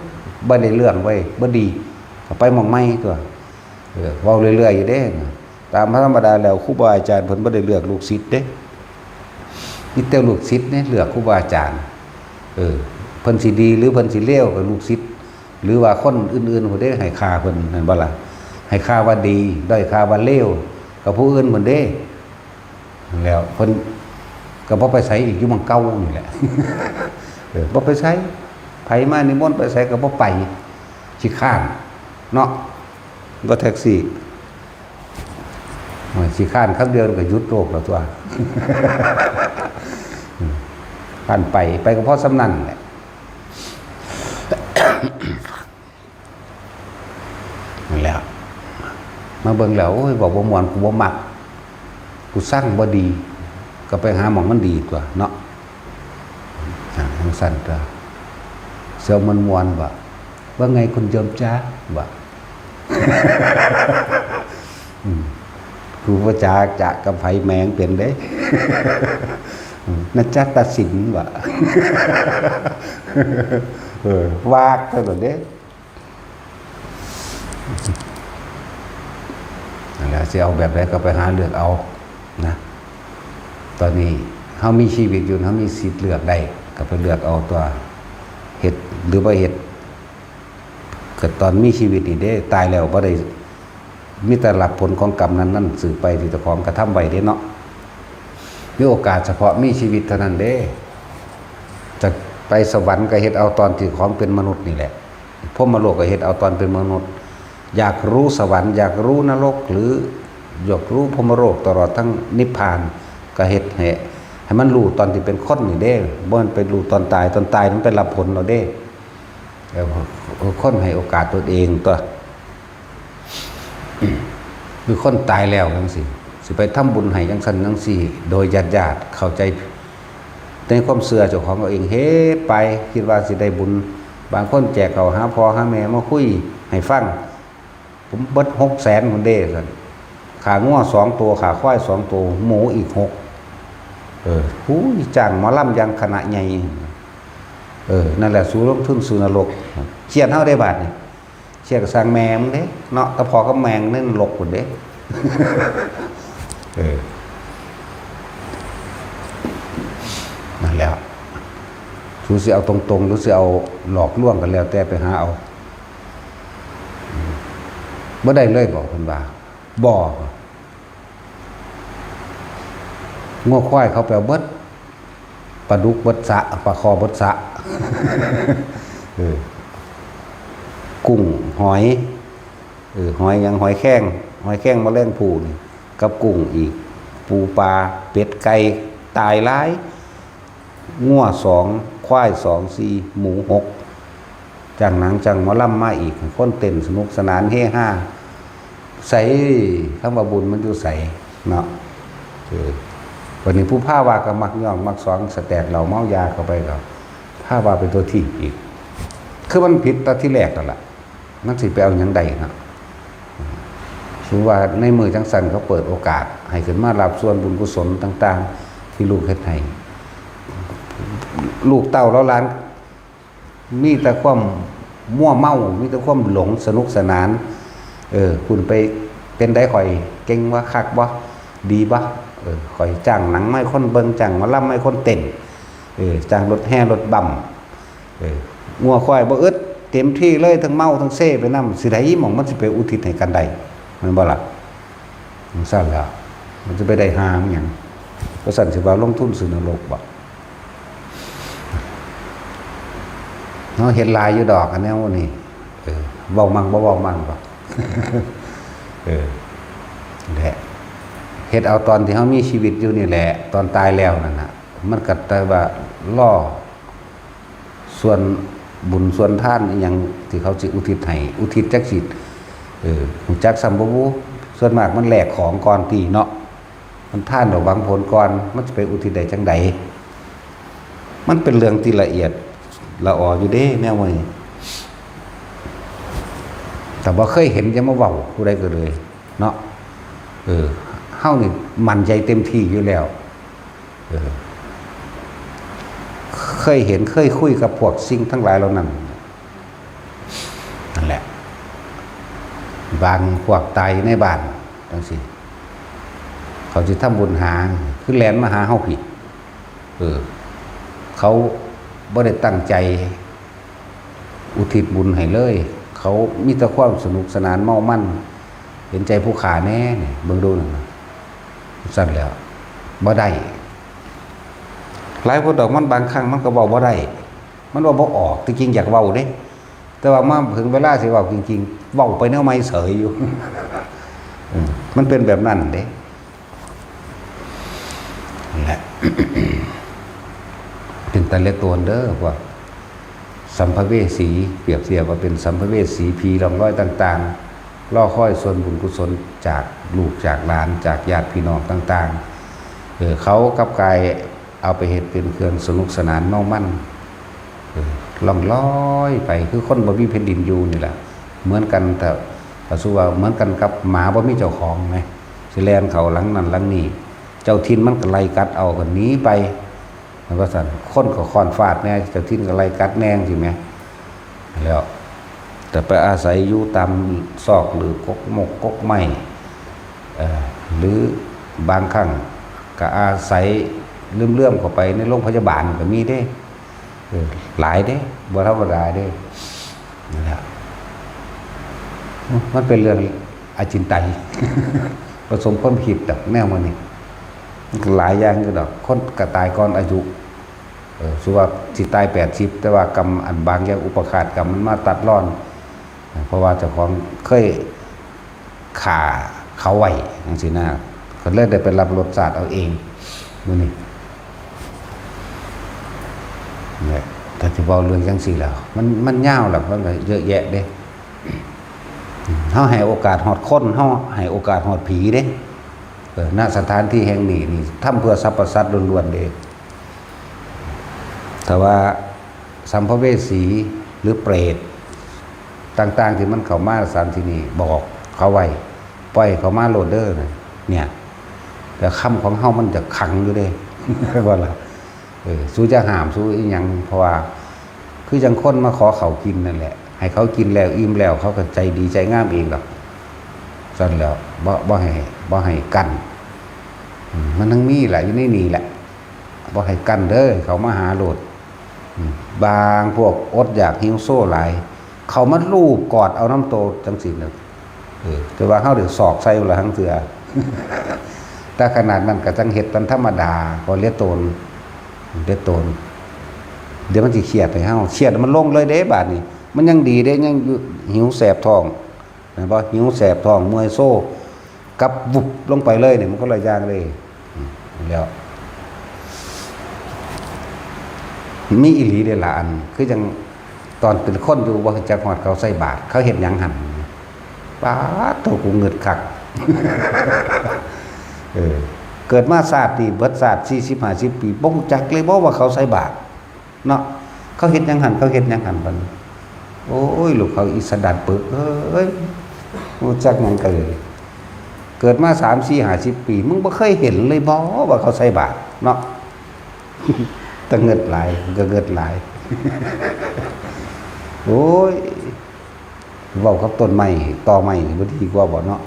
บ่ได้เรื่องเว้ย บ่ดี ก็ไปหม่องใหม่ตั๊ว เออ เว้าเรื่อยๆอยู่เด้ ตามธรรมดาแล้วครูบาอาจารย์เพิ่นบ่ได้เลือกลูกศิษย์เด้ มีแต่ลูกศิษย์เนี่ยเลือกครูบาอาจารย์ เออ เพิ่นสิดีหรือเพิ่นสิเลวก็ลูกศิษย์ หรือว่าคนอื่นๆผู้ใดให้ค่าเพิ่นนั่นบ่ล่ะ ให้ค่าว่าดี ด้อยค่าว่าเลว กับผู้อื่นเพิ่นเด้ แล้วเพิ่นก็บ่ไปไสอีก อยู่หม่องเก่านี่แหละ เออ บ่ไปไส ไผมานิมนต์ไปไสก็บ่ไป ขี้คร้านเนาะ บ่แท็กซี่ โอ้ย ขี้คร้านคำเดียวก็หยุดโลกแล้วตัว คร้านไป ไปก็พอส่ำนั้นแหละ นั่นแหละ มาเบิ่งแล้ว โอ้ย เว้าบ่ม่วน กูบ่มัก กูซังบ่ดี ก็ไปหาหม่องมันดีตัวเนาะ อ่า จั่งซั้นตัว เสียวม่วนๆ บ่ ว่าไงคุณโยมจ๊ะ บ่ อืม กูบ่จ๊ะจ๊ะกับไผแหมงเป็นเด้ อืม นะจ๊ะตาสิน บ่ เออ วากเท่านั้นเด้ นั่นแหละ สิเอาแบบใดก็ไปหาเลือกเอานะ ตอนนี้เฮามีชีวิตอยู่ เฮามีสิทธิ์เลือกได้ ก็ไปเลือกเอาตัว เฮ็ดหรือบ่เฮ็ด ก็ตอนมีชีวิตนี่เด้ ตายแล้วบ่ได้ มีแต่รับผลของกรรมนั้นๆ สืบไปที่เจ้าของกระทำไว้เด้เนาะ มีโอกาสเฉพาะมีชีวิตเท่านั้นเด้ จะไปสวรรค์ก็เฮ็ดเอาตอนที่ของเป็นมนุษย์นี่แหละ พรหมโลกก็เฮ็ดเอาตอนเป็นมนุษย์ อยากรู้สวรรค์ อยากรู้นรก หรืออยากรู้พรหมโลกตลอดทั้งนิพพาน ก็เฮ็ดให้ ให้มันรู้ตอนที่เป็นคนนี่เด้ บ่แม่นไปรู้ตอนตาย ตอนตายมันไปรับผลแล้วเด้ เออ คนให้โอกาสตนเองตัว คือคนตายแล้วจั่งซี้ สิไปทำบุญให้จั่งซั้นจั่งซี้ โดยญาติๆ เข้าใจในความเชื่อเจ้าของเอาเอง เฮ็ดไป คิดว่าสิได้บุญ บางคนแจกข้าวหาพ่อหาแม่มาคุยให้ฟัง ผมเบิดหกแสนพุ้นเด้ ซั่น ค่างัวสองตัว ค่าควายสองตัว หมูอีกหก เออ หูย จ้างหมอลำอย่างคณะใหญ่ เออ นั่นแหละ สู้ลงทุนสู้นรก เคียดเฮาได้บาดนี่ เคียดก็สร้างแม่มึงเด้ เนาะ แต่พ่อกับแม่มึงในนรกพุ้นเด้ เออ นั่นแหละ สู้สิเอาตรงๆ หรือสิเอาหลอกลวงก็แล้วแต่ไปหาเอา บ่ได้เลยบ่ เพิ่นว่า บ่ งัวควายเขาไปเอาเบิด ปลาดุกเบิดสระ ปลาข่อเบิดสระ เออ กุ้ง หอย เออ หอยหยัง หอยแครง หอยแครงแมลงภู่นี่ กับกุ้งอีก ปูปลา เป็ดไก่ ตายหลาย งัวสอง ควายสอง สี่ หมูหก จ้างหนังจ้างหมอลำมาอีก คนเต้นสนุกสนานเฮฮา ใส คำว่าบุญมันอยู่ใสเนาะ เออ วันนี้ผู้พาว่าก็มักย่องมักสอง สแตกเหล้าเมายาเข้าไปก็พาว่าเป็นตัวทีบอีก คือมันผิดตั้งแต่ทีแรกนั่นล่ะ มันสิไปเอาหยังได้เนาะ สมมุติว่าในมื้อจั่งซั้นเขาเปิดโอกาสให้ขึ้นมารับส่วนบุญกุศลต่างๆ ที่ลูกเฮ็ดให้ ลูกเต้าเหล่าหลาน มีแต่ความมั่วเมา มีแต่ความหลงสนุกสนาน เออ คุณไปเป็นใด ข่อยเก่งบ่ คักบ่ ดีบ่ เออ ข่อยจ้างหนังมาให้คนเบิ่ง จ้างหมอลำมาให้คนเต้น เออ จ้างรถแห่รถบัม เออ งัวควายบ่อึด เต็มที่เลย ทั้งเมาทั้งเซไปนำ สิได้หม่องมันสิไปอุทิศให้กันได้ แม่นบ่ล่ะ จั่งซั้นแล้ว มันจะไปได้หาหยัง เพราะซั้นสิว่าลงทุนซื้อนรกบ่ เนาะ เฮ็ดหลายอยู่ดอก อันแนวนี้ เออ เว้ามั่งบ่เว้ามั่งบ่ เออ แหละ เฮ็ดเอาตอนที่เฮามีชีวิตอยู่นี่แหละ ตอนตายแล้วนั่นน่ะ มันก็แต่ว่ารอ ส่วนบุญส่วนทานอิหยังที่เขาสิอุทิศให้ อุทิศจักสิ เออ ฮู้จักซ้ำบ่บุ ส่วนมากมันแลกของก่อนติเนาะ มันทานดอกหวังผลก่อน มันสิไปอุทิศได้จั่งใด มันเป็นเรื่องที่ละเอียดละอออยู่เด้แนวนี้ แต่บ่เคยเห็นอย่ามาเว้าผู้ใดก็เลยเนาะ เออ เฮานี่มั่นใจเต็มที่อยู่แล้ว เออ เคยเห็นเคยคุยกับพวกสิ่งทั้งหลายเหล่านั้น นั่นแหละ บางพวกตายในบ้านจั่งซี้ เขาสิทำบุญหา คือแล่นมาหาเฮาพี้ เออ เขาบ่ได้ตั้งใจอุทิศบุญให้เลย เขามีแต่ความสนุกสนานเมามัน เห็นใจผู้ข้าแหน่นี่ เบิ่งดูนั่นน่ะ ซั่นแหล้ว บ่ได้ หลายคนดอก มันบางครั้งมันก็เว้าบ่ได้ มันเว้าบ่ออก ที่จริงอยากเว้าเด้ แต่ว่ามาถึงเวลาสิเว้าจริงๆ เว้าไปแนวใหม่เสยอยู่ อืม มันเป็นแบบนั้นเด้ นั่นแหละ เป็นตาเลียโตนเด้อพวกสัมภเวสี เปรียบเทียบว่าเป็นสัมภเวสี ผีร่องรอยต่างๆ รอคอยส่วนบุญกุศลจากลูกจากหลาน จากญาติพี่น้องต่างๆ เออ เขากลับกลายเอาไปเฮ็ดเป็นเครื่องสนุกสนานเมามัน เออ ล่องลอยไป คือคนบ่มีแผ่นดินอยู่นี่แหละ เหมือนกัน แต่ ก็สู้ว่าเหมือนกันกับหมาบ่มีเจ้าของไง สิแล่นเข้าหลังนั่นหลังนี่ เจ้าถิ่นมันก็ไล่กัดเอา ก็หนีไป ว่าซั่น คนก็ค้อนฟาดแหน่ เจ้าถิ่นก็ไล่กัดแหน่จังซี้แหม แล้ว แต่ไปอาศัยอยู่ตามซอกหลืบกกมกกกไม้ เอ่อ หรือบางครั้งก็อาศัยเลื่อมๆเข้าไปในโรงพยาบาลก็มีเด้ เออ หลายเด้ บ่ธรรมดาเด้ นั่นแหละ มันเป็นเรื่องอจินไตย ผสมความคิดดอกแนวมันนี่ มันก็หลายอย่างอยู่ดอก คนก็ตายก่อนอายุ เออ สมมุติว่าสิตายแปดสิบ แต่ว่ากรรมอันบางอย่างอุปาทานกรรมมันมาตัดรอน เพราะว่าเจ้าของเคยฆ่าเขาไว้จังซี้นะ ก็เลยได้ไปรับรสชาติเอาเอง มื้อนี้ เนี่ย ถ้าสิเว้าเรื่องจังซี้แล้ว มัน มันยาวแล้ว มันก็เยอะแยะเด้ เฮาให้โอกาสฮอดคน เฮาให้โอกาสฮอดผีเด้ เออ ณ สถานที่แห่งนี้นี่ ทำเพื่อสรรพสัตว์ล้วนๆเด้ ถ้าว่าสัมภเวสีหรือเปรตต่างๆ ที่มันเข้ามาสถานที่นี้ บอกเขาไว้ ปล่อยเขามาโลดเด้อ เนี่ย แต่คำของเฮามันจะขังอยู่เด้ ว่าล่ะ เออ สู้จะห้าม สู้อีหยัง เพราะว่า คือจั่งคนมาขอข้าวกินนั่นแหละ ให้เขากินแล้วอิ่มแล้ว เขาก็ใจดีใจงามเองดอก ซั่นแหล้ว บ่ บ่ให้ บ่ให้กั้น อืม มันทั้งมีแหละ อยู่ในนี่แหละ บ่ให้กั้นเด้อ เขามาหาโลด อืม บางพวกอดอยากหิวโซหลาย เขามาลูบกอดเอานำโตจังซี้น่ะ เออ แต่ว่าเฮาได้สอกใส่ละหังเทื่อ แต่ขนาดนั้นก็จั่งเฮ็ดมันธรรมดา ก็เหลือโตน เหลือโตน เดี๋ยวมันสิเครียดให้เฮา เครียดมันลงเลยเด้บาดนี้ มันยังดีเด้ ยังอยู่ หิวแสบท้อง แม่นบ่ หิวแสบท้อง เมื่อยโซ กลับวุบลงไปเลยนี่ มันคนละอย่างเลย อืม แล้ว มีอีหลีเด้ล่ะ อัน คือจั่งตอนเป็นคนอยู่ บ่รู้จักฮอดเขาใส่บาตร เขาเฮ็ดหยังหั่น ป๊าดโธ่ กูงึดคัก เออ เกิดมาชาตินี้ เบิดชาติ สี่สิบ ห้าสิบ ปี บ่รู้จักเลยบ่ว่าเขาใส่บาตร เนาะ เขาเฮ็ดหยังหั่น เขาเฮ็ดหยังหั่นบัดนี้ โอ้ย ลูกเขาอีสะดัดปึกเอ้ย รู้จักหยังกันเลย เกิดมา สาม สี่ ห้าสิบ ปี มึงบ่เคยเห็นเลยบ่ว่าเขาใส่บาตรเนาะ แต่เงิดหลาย ก็เงิดหลาย โอ้ย เว้ากับต้นไม้ ตอไม้นี่บ่ดีกว่าบ่เนาะ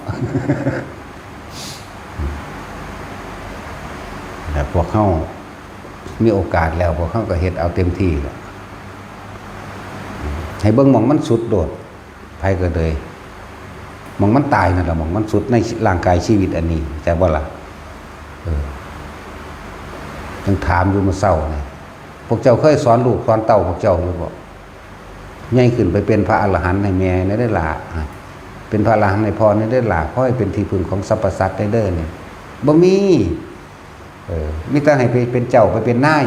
แต่พวกเฮามีโอกาสแล้ว พวกเฮาก็เฮ็ดเอาเต็มที่แหละ ให้เบิ่งหม่องมันสุดโลด ไผก็เลย หม่องมันตายนั่นล่ะ หม่องมันสุดในร่างกายชีวิตอันนี้ จักบ่ล่ะ เออ ยังถามอยู่มื้อเช้านี่ พวกเจ้าเคยสอนลูกสอนเต้าพวกเจ้าอยู่บ่ ใหญ่ขึ้นไปเป็นพระอรหันต์ให้แม่แหน่เด้อล่ะ เป็นพระอรหันต์ให้พ่อแหน่เด้อล่ะ ขอให้เป็นที่พึ่งของสรรพสัตว์แหน่เด้อนี่ บ่มี เออ มีแต่ให้ไปเป็นเจ้าไปเป็นนาย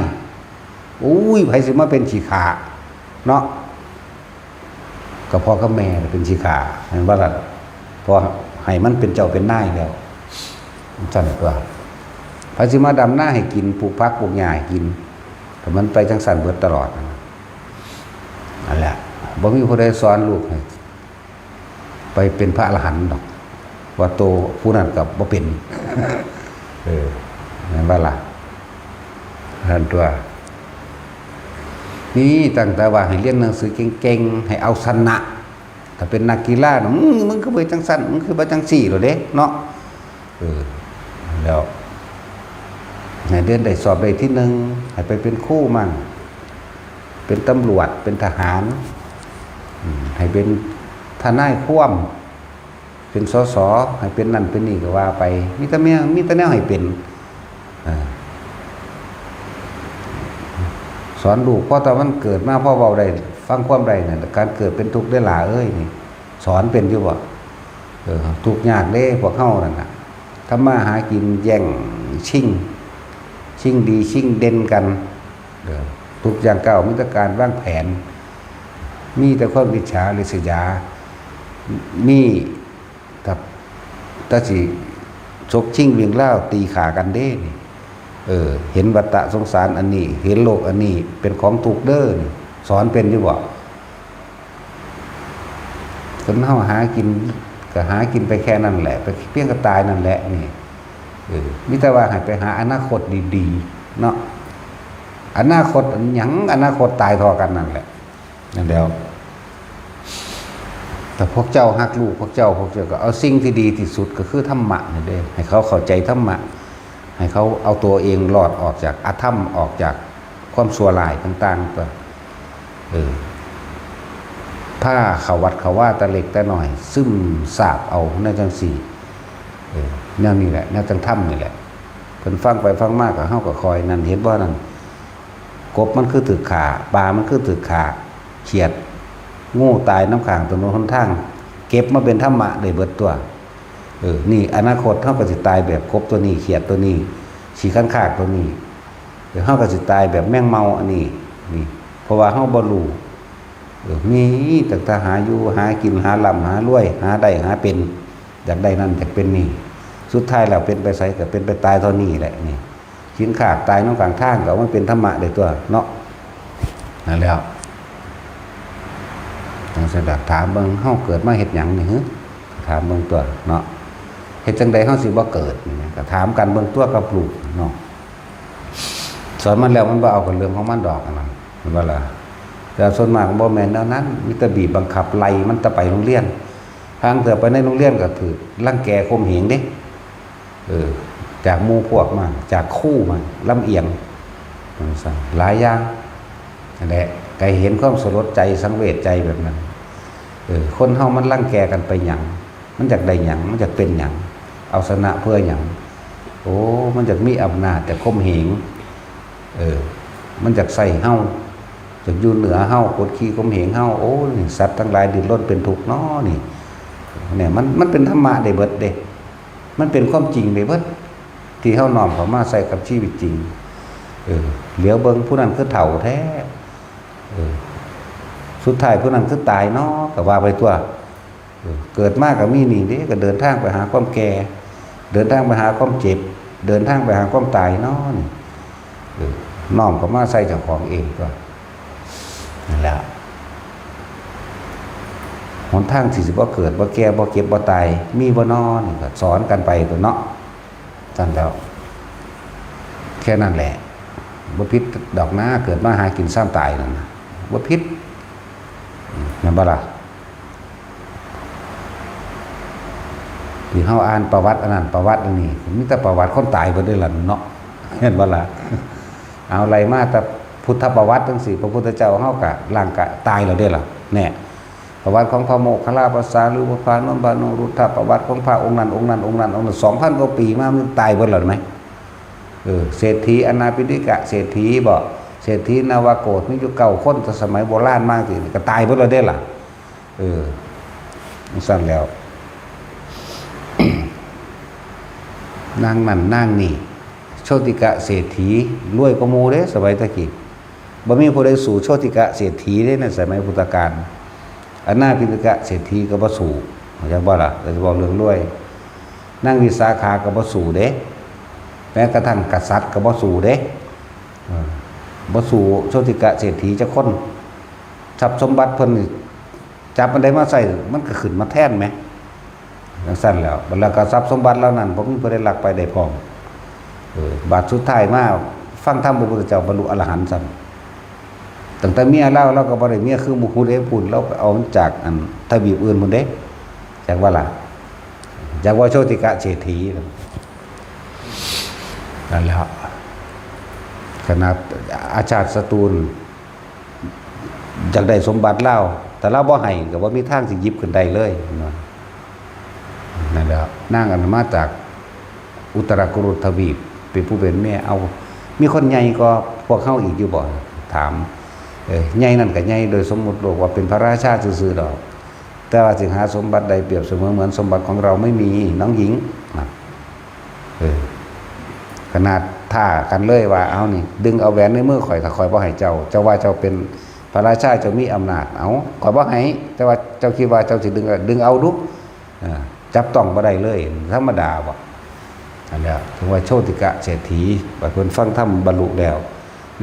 อุ้ย ไผสิมาเป็นขี้ข้าเนาะ ก็พ่อกับแม่เป็นขี้ข้า แม่นบ่ล่ะ พอให้มันเป็นเจ้าเป็นนายแล้ว ซั่นตัว ไผสิมาดำนาให้กิน ปลูกผักปลูกหญ้าให้กิน ก็มันไปจั่งซั่นเบิดตลอด นั่นแหละ บ่มีผู้ใดสอนลูกให้ไปเป็นพระอรหันต์ดอก ว่าโตผู้นั้นก็บ่เป็น เออ แม่นบ่ล่ะ นั่นตัว นี่ตั้งแต่ว่าให้เรียนหนังสือเก่งๆ ให้เอาชนะ ถ้าเป็นนักกีฬาน่ะ มึง มึงคือบ่จั่งซั่น มึงคือบ่จั่งซี่โลดเด้เนาะ เออ แล้วให้เรียนได้สอบได้ที่หนึ่ง ให้ไปเป็นครูมั่ง เป็นตำรวจ เป็นทหาร อืม ให้เป็นทนายความ เป็นสส ให้เป็นนั่นเป็นนี่ก็ว่าไป มีแต่แนว มีแต่แนวให้เป็น เออ สอนลูก พอตอนมันเกิดมา พอเว้าได้ ฟังความได้นั่น การเกิดเป็นทุกข์ได้อหล่าเอ้ย นี่ สอนเป็นอยู่บ่ เออ ทุกข์ยากเด้ พวกเฮานั่นน่ะ ทำมาหากินแย่งชิง ชิงดีชิงเด่นกัน เออ ทุกอย่างก้าวมีแต่การวางแผน มีแต่ความอิจฉาริษยา มีแต่ แต่สิฉกชิงวิ่งราวตีฆ่ากันเด้นี่ เออ เห็นวัฏฏะสงสารอันนี้ เห็นโลกอันนี้เป็นของทุกข์เด้อนี่ สอนเป็นอยู่บ่ คนเฮาหากินก็หากินไปแค่นั้นแหละ ไปเพียงก็ตายนั่นแหละนี่ เออ มีแต่ว่าให้ไปหาอนาคตดีๆ เนาะ อนาคตอันหยัง อนาคตตายเท่ากันนั่นแหละ นั่นแหล้ว แต่พวกเจ้าฮักลูก พวกเจ้า พวกเจ้าก็เอาสิ่งที่ดีที่สุดก็คือธรรมะนี่เด้ ให้เขาเข้าใจธรรมะ ให้เขาเอาตัวเองรอดออกจากอธรรม ออกจากความชั่วร้ายต่างๆ ตัว เออ พาเข้าวัดเข้าวาแต่เล็กแต่น้อย ซึมซาบเอาแนวจั่งซี้ เออ แนวนี้แหละ แนวจั่งธรรมนี่แหละ เพิ่นฟังไปฟังมาก็ เฮาก็คอยนั่น เห็นบ่นั่น กบมันคือถูกฆ่า ปลามันคือถูกฆ่า เขียด งูตายนำข้างถนนหนทาง เก็บมาเป็นธรรมะได้เบิดตัว เออ นี่อนาคตเฮาก็สิตายแบบกบตัวนี้ เขียดตัวนี้ ขี้คันคากตัวนี้ เออ เฮาก็สิตายแบบแมงเม่าอันนี้ นี่ เพราะว่าเฮาบ่รู้ เออ มีตั้งแต่หาอยู่ หากิน หาร่ำหารวย หาได้หาเป็น อยากได้นั่นอยากเป็นนี่ สุดท้ายแล้วเป็นไปไสก็เป็นไปตายเท่านี้แหละนี่ ขี้คันคากตายนำข้างทางก็เอามาเป็นธรรมะได้ตัวเนาะ นั่นแหล้ว จั่งซั่นล่ะ ถามเบิ่ง เฮาเกิดมาเฮ็ดหยังนี่หึ ถามเบิ่งตัวเนาะ เฮ็ดจั่งใดเฮาสิบ่เกิดนี่นะ ก็ถามกันเบิ่งตัวกับลูกเนาะ สอนมันแล้วมันบ่เอากับเรื่องของมันดอกอันนั้น แม่นบ่ล่ะ แต่ส่วนมากบ่แม่นแนวนั้น มีแต่บีบบังคับไล่มันแต่ไปโรงเรียน ห่างเทื่อไปในโรงเรียนก็ถูกรังแกข่มเหงเด้ เออ จากหมู่พวกมา จากครูมา ลำเอียง จั่งซั่น หลายอย่าง นั่นแหละ ก็เห็นความสลดใจสังเวชใจแบบนั้น เออ คนเฮามันรังแกกันไปหยัง มันอยากได้หยัง มันอยากเป็นหยัง เอาชนะเพื่อหยัง โอ้ มันอยากมีอำนาจ อยากข่มเหง เออ มันอยากใช้เฮา อยากอยู่เหนือเฮา กดขี่ข่มเหงเฮา โอ้ นี่สัตว์ทั้งหลายดิ้นรนเป็นทุกข์น้อนี่ เนี่ย มัน มันเป็นธรรมะได้เบิดเด้ มันเป็นความจริงได้เบิด ที่เฮาน้อมเข้ามาใส่กับชีวิตจริง เออ เหลียวเบิ่งผู้นั้นคือเฒ่าแท้ เออ สุดท้ายผู้นั้นคือตายเนาะ ก็ว่าไปตัว เออ เกิดมาก็มีนี่เด้ ก็เดินทางไปหาความแก่ เดินทางไปหาความเจ็บ เดินทางไปหาความตายเนาะนี่ เออ น้อมเข้ามาใส่เจ้าของเองตัว นั่นแหละ หนทางที่สิบ่เกิด บ่แก่ บ่เจ็บ บ่ตาย มีบ่น้อนี่ก็สอนกันไปตัวเนาะ ซั่นแล้ว แค่นั้นแหละ บ่ผิดดอกนะ เกิดมาหากินซ้ำตายนั่นนะ บ่ผิด แม่นบ่ล่ะ ที่เฮาอ่านประวัติอันนั้น ประวัติอันนี้ มีแต่ประวัติคนตายเบิดเด้อล่ะเนาะ แม่นบ่ล่ะ เอาไล่มาแต่พุทธประวัติจั่งซี้ พระพุทธเจ้าเฮาก็ร่างกายตายแล้วเด้อล่ะ แน่ ประวัติของพระโมคคัลลาภาษา หรือว่าพระนนท์พระนุรุทธะ ประวัติของพระองค์นั้น องค์นั้น องค์นั้น องค์นั้น สองพันกว่าปีมา มันตายเบิดแล้วไหม เออ เศรษฐีอนาปิณฑิกะเศรษฐีบ่ เศรษฐีนวโกศ มีอยู่เก้าคน แต่สมัยโบราณมาสิ ก็ตายเบิดแล้วเด้อล่ะ เออ จั่งซั่นแล้ว นางนั่นนางนี่ โชติกะเศรษฐี รวยกว่าหมู่เด้ สมัยตะกี้ บ่มีผู้ใดสู้โชติกะเศรษฐีเด้ ในสมัยพุทธกาล อนาปิณฑิกะเศรษฐีก็บ่สู้ เข้าใจบ่ล่ะ โดยเฉพาะเรื่องรวย นางวิสาขาก็บ่สู้เด้ แม้กระทั่งกษัตริย์ก็บ่สู้เด้ เออ บ่สู้โชติกะเศรษฐีจักคน ทรัพย์สมบัติเพิ่นนี่ จับอันใดมาใช้ มันก็ขึ้นมาแทนแหม จั่งซั่นแล้ว แล้วก็ทรัพย์สมบัติเหล่านั้น บ่มีผู้ใดลักไปได้พร้อม เออ บาดสุดท้ายมาฟังธรรมพระพุทธเจ้า บรรลุอรหันต์ซ้ำ ตั้งแต่เมียลาว ลาวก็บ่ได้เมียคือหมู่ผู้ใดพู้น ลาวไปเอามาจากอันทวีปอื่นพู้นเด้ จักว่าล่ะ จักว่าโชติกะเศรษฐี นั่นแหละ ขนาดอาชาติศัตรูนอยากได้สมบัติลาว แต่ลาวบ่ให้ก็บ่มีทางสิหยิบขึ้นได้เลย นั่นแหละ นางอันมาจากอุตรากุรุทวีป เป็นผู้เป็นแม่ เอา มีคนใหญ่กว่าพวกเฮาอีกอยู่บ่ ถาม เออ ใหญ่นั่นก็ใหญ่โดยสมมุติโลกว่าเป็นพระราชาซื่อๆดอก แต่ว่าสิหาสมบัติได้เปรียบเสมอเหมือนสมบัติของเราไม่มี น้องหญิงนะ เออ ขนาดท้ากันเลยว่า เอานี่ ดึงเอาแหวนในมือข่อย ถ้าข่อยบ่ให้เจ้า เจ้าว่าเจ้าเป็นพระราชา เจ้ามีอำนาจ เอา ข่อยบ่ให้ แต่ว่าเจ้าคิดว่าเจ้าสิดึง ดึงเอาดู อ่า จับต้องบ่ได้เลย ธรรมดาบ่ อันเนี้ย ถึงว่าโชติกะเศรษฐี บัดเพิ่นฟังธรรมบรรลุแล้ว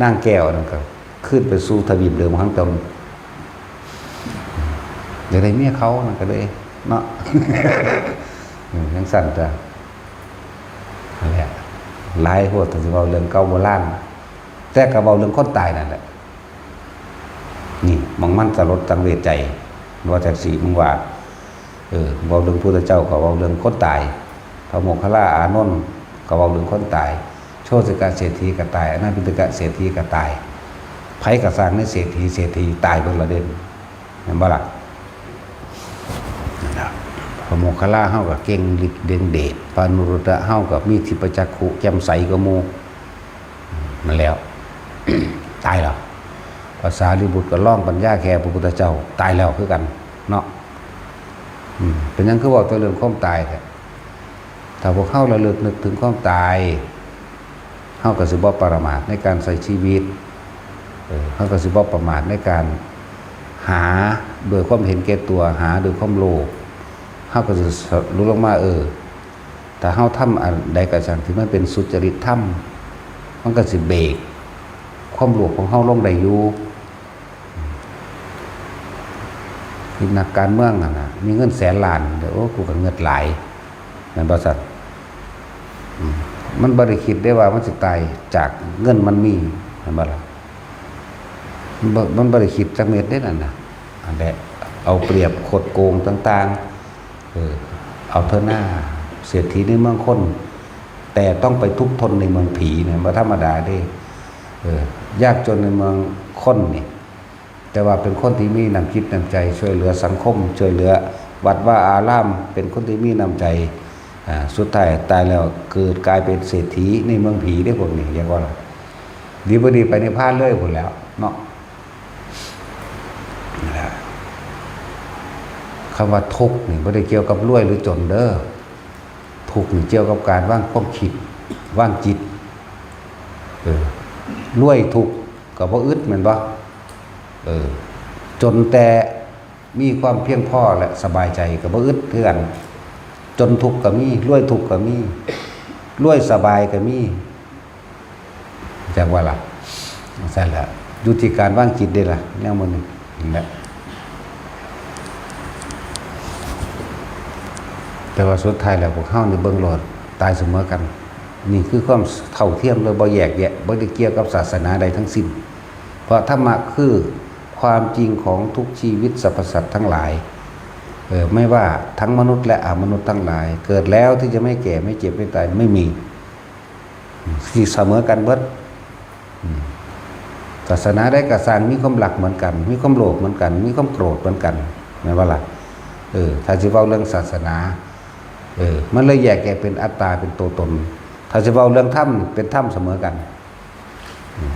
นางแก้วนั่นก็ขึ้นไปสู่ทวีปเดิมของตน อยากได้เมียเขานั่นก็เลยเนาะ เออ จั่งซั่นจ้ะ นั่นแหละ หลายโพด ถ้าสิเว้าเรื่องเก่าโบราณ แต่ก็เว้าเรื่องคนตายนั่นแหละ นี่ หม่องมันสลดสังเวชใจ ว่าจั่งซี้ มึงว่า เออ เว้าเรื่องพุทธเจ้าก็เว้าเรื่องคนตาย พระโมคคัลลาอานนท์ก็เว้าเรื่องคนตาย โชติกะเศรษฐีก็ตาย อนาถปิณฑิกะเศรษฐีก็ตาย ไผก็ซ่างในเศรษฐี เศรษฐีตายเบิดละเด้ แม่นบ่ล่ะ นั่นล่ะ พระโมคคัลลาเฮาก็เก่งฤทธิ์เด่นเดช พระอนุรุทธะเฮาก็มีทิพจักขุแจ่มใสกว่าหมู่ นั่นแล้ว ตายแล้ว พระสารีบุตรก็ลองปัญญาแค่พระพุทธเจ้า ตายแล้วคือกัน เนาะ อืม เป็นหยังคือเว้าแต่เรื่องความตายแท้ ถ้าพวกเฮาระลึกนึกถึงความตาย เฮาก็สิบ่ประมาทในการใช้ชีวิต เออ เฮาก็สิบ่ประมาทในการหาโดยความเห็นแก่ตัว หาโดยความโลภ เฮาก็สิรู้ลงมา เออ ถ้าเฮาทำอันใดก็ช่างที่มันเป็นสุจริตธรรม มันก็สิเบรกความโลภของเฮาลงได้อยู่ ที่นักการเมืองหั่นน่ะ มีเงินแสนล้าน เดี๋ยว โอ้ กูก็เงิดหลาย แม่นบ่ซั่น อืม มันบ่ได้คิดได้ว่ามันสิตายจากเงินมันมี แม่นบ่ล่ะ มันบ่ มันบ่ได้คิดจักเม็ดเด้นั่นน่ะ อันแหละ เอาเปรียบคดโกงต่างๆ เออ เอาเถอะหน้า เศรษฐีในเมืองคน แต่ต้องไปทุกข์ทนในเมืองผีเนี่ย บ่ธรรมดาเด้ เออ ยากจนในเมืองคนนี่ แต่ว่าเป็นคนที่มีน้ำจิตน้ำใจช่วยเหลือสังคม ช่วยเหลือวัดวาอาราม เป็นคนที่มีน้ำใจ อ่า สุดท้ายตายแล้วเกิดกลายเป็นเศรษฐีในเมืองผีเด้พวกนี้ เรียกว่าล่ะ ดีบ่ดีไปนิพพานเลยพู้นแหล้วเนาะ คำว่าทุกข์นี่บ่ได้เกี่ยวกับรวยหรือจนเด้อ ทุกข์นี่เกี่ยวกับการวางความคิด วางจิต เออ รวยทุกข์ก็บ่อึดแม่นบ่ เออ จนแต่มีความเพียงพอและสบายใจก็บ่อึดคือกัน จนทุกข์ก็มี รวยทุกข์ก็มี รวยสบายก็มี จักว่าล่ะ ซั่นล่ะ อยู่ที่การวางจิตเด้ล่ะ แนวมื้อนี้ นั่นแหละ แต่ว่าสุดท้ายแล้วพวกเฮานี่เบิ่งโลด ตายเสมอกัน นี่คือความเท่าเทียมโดยบ่แยกแยะ บ่ได้เกี่ยวกับศาสนาใดทั้งสิ้น เพราะธรรมะคือความจริงของทุกชีวิตสรรพสัตว์ทั้งหลาย เออ ไม่ว่าทั้งมนุษย์และอมนุษย์ทั้งหลาย เกิดแล้วที่จะไม่แก่ ไม่เจ็บ ไม่ตาย ไม่มี สิเสมอกันเบิด อืม ศาสนาใดก็ซ่างมีความรักเหมือนกัน มีความโลภเหมือนกัน มีความโกรธเหมือนกัน แม่นบ่ล่ะ เออ ถ้าสิเว้าเรื่องศาสนา เออ มันเลยแยกแยะเป็นอัตตา เป็นตัวตน ถ้าสิเว้าเรื่องธรรม เป็นธรรมเสมอกัน อืม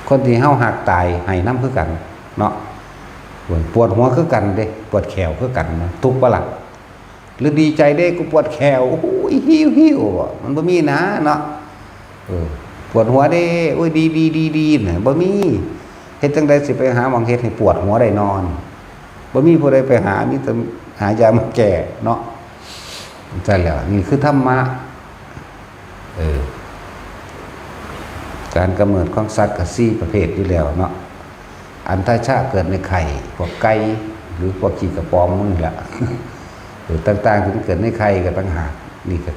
คนที่เฮาฮักตายให้นำคือกัน เนาะ ปวดหัวคือกันเด้ ปวดแข้วคือกันนะ ทุกข์บ่ล่ะ หรือดีใจเด้ กูปวดแข้ว โอ้ย หิ้วหิ้ว มันบ่มีนะเนาะ เออ ปวดหัวเด้ โอ้ย ดีดีดีดีน่ะ บ่มี เฮ็ดจั่งใดสิไปหาหม่องเฮ็ดให้ปวดหัวได้นอน บ่มีผู้ใดไปหา มีแต่หายามาแก้เนาะ ซั่นแหละ นี่คือธรรมะ เออ การกำเนิดของสัตว์ก็สี่ประเภทอยู่แล้วเนาะ อัณฑชะเกิดในไข่ พวกไก่ หรือพวกขี้กระป๋องนี่แหละ เออ ต่างๆ ที่มันเกิดในไข่ก็ต่างหาก นี่ก็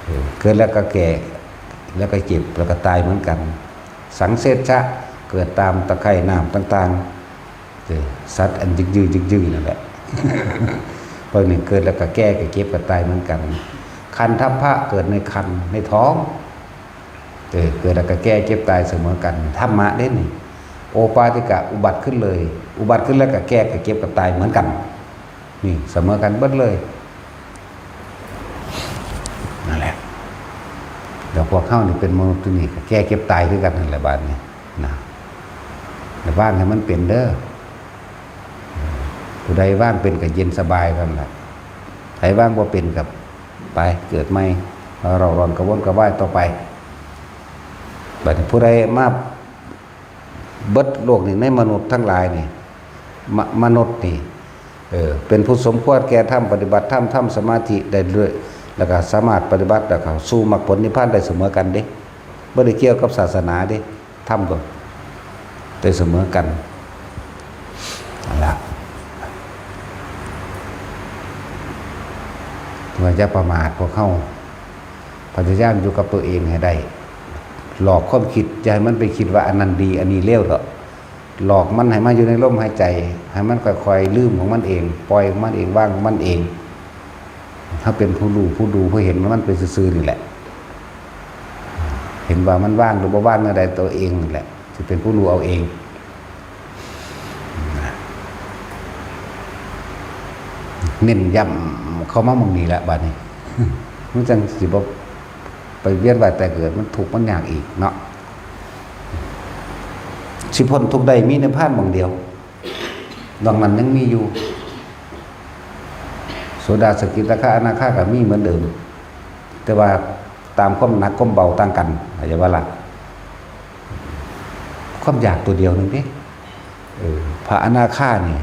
เออ เกิดแล้วก็แก่ แล้วก็เจ็บ แล้วก็ตายเหมือนกัน สังเสชชะ เกิดตามตะไคร่น้ำต่างๆ เออ สัตว์อันยึกยือยึกยือนั่นแหละ พวกนี้เกิดแล้วก็แก่ ก็เจ็บ ก็ตายเหมือนกัน คันทัพพะ เกิดในครรภ์ ในท้อง เออ เกิดแล้วก็แก่เจ็บตายเสมอกัน ธรรมะเด้นี่ โอปาติกะ อุบัติขึ้นเลย อุบัติขึ้นแล้วก็แก่ก็เจ็บก็ตายเหมือนกัน นี่เสมอกันเบิดเลย นั่นแหละ แล้วพวกเฮานี่เป็นมนุษย์ที่นี่ก็แก่เจ็บตายคือกันนั่นแหละบาดนี้นะ แต่ว่างให้มันเป็นเด้อ ผู้ใดว่างเป็นก็เย็นสบายกันแหละ ใครว่างบ่เป็นกับไปเกิดใหม่ เราร้อนกระวนกระวายต่อไป บัดนี้ผู้ใดมาเบิดโลกนี่ในมนุษย์ทั้งหลายนี่ มะ มนุษย์นี่ เออ เป็นผู้สมควรแก่ธรรม ปฏิบัติธรรม ทำสมาธิได้ด้วย แล้วก็สามารถปฏิบัติแล้วก็สู่มรรคผลนิพพานได้เสมอกันเด้ บ่ได้เกี่ยวกับศาสนาเด้ ธรรมก็ได้เสมอกัน นั่นละ ว่าอย่าประมาทพวกเฮา พยายามอยู่กับตัวเองให้ได้ หลอกความคิด อย่าให้มันไปคิดว่าอันนั้นดี อันนี้เลวเถาะ หลอกมันให้มาอยู่ในลมหายใจ ให้มันค่อยๆลืมของมันเอง ปล่อยของมันเอง วางของมันเอง ถ้าเป็นผู้รู้ ผู้ดู ผู้เห็นมันไปซื่อๆนี่แหละ เห็นว่ามันว่างหรือบ่ว่างแนวใด ตัวเองนี่แหละ สิเป็นผู้รู้เอาเอง เน้นย้ำเข้ามาหม่องนี้แหละบาดนี้ มันจั่งสิบ่ไปเวียนว่ายตายเกิด มันทุกข์มันยากอีกเนาะ สิพ้นทุกข์ได้มีนิพพานหม่องเดียว นอกนั้นยังมีอยู่ โสดา สกิทาคา อนาคาก็มีเหมือนเดิม แต่ว่าตามความหนักความเบาต่างกัน เข้าใจบ่ล่ะ ความอยากตัวเดียวหนึ่งเด้ เออ พระอนาคานี่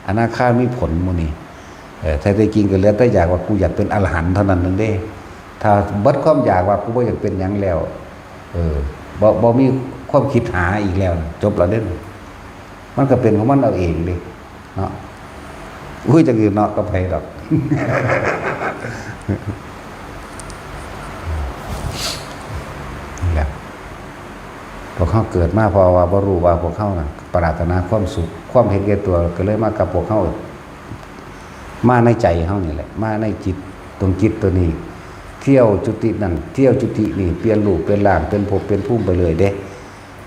อนาคามีผลหมู่นี่ เออ แท้ๆจริงก็เหลือแต่อยากว่ากูอยากเป็นอรหันต์เท่านั้นหนึ่งเด้ ถ้าเบิดความอยากว่ากูบ่อยากเป็นหยังแล้ว เออ บ่ บ่มีความคิดหาอีกแล้ว จบแล้วเด้ มันก็เป็นของมันเอาเองเด้ เนาะ อุ้ย จักอื่นเนาะ กับไผดอก นี่แหละ พวกเฮาเกิดมาเพราะว่าบ่รู้ว่าพวกเฮาน่ะปรารถนาความสุข ความเห็นแก่ตัวก็เลยมากับพวกเฮา มาในใจเฮานี่แหละ มาในจิต ตรงจิตตัวนี้ เที่ยวจุตินั่น เที่ยวจุตินี่ เปลี่ยนรูปเปลี่ยนร่าง เปลี่ยนภพเปลี่ยนภูมิไปเรื่อยเด้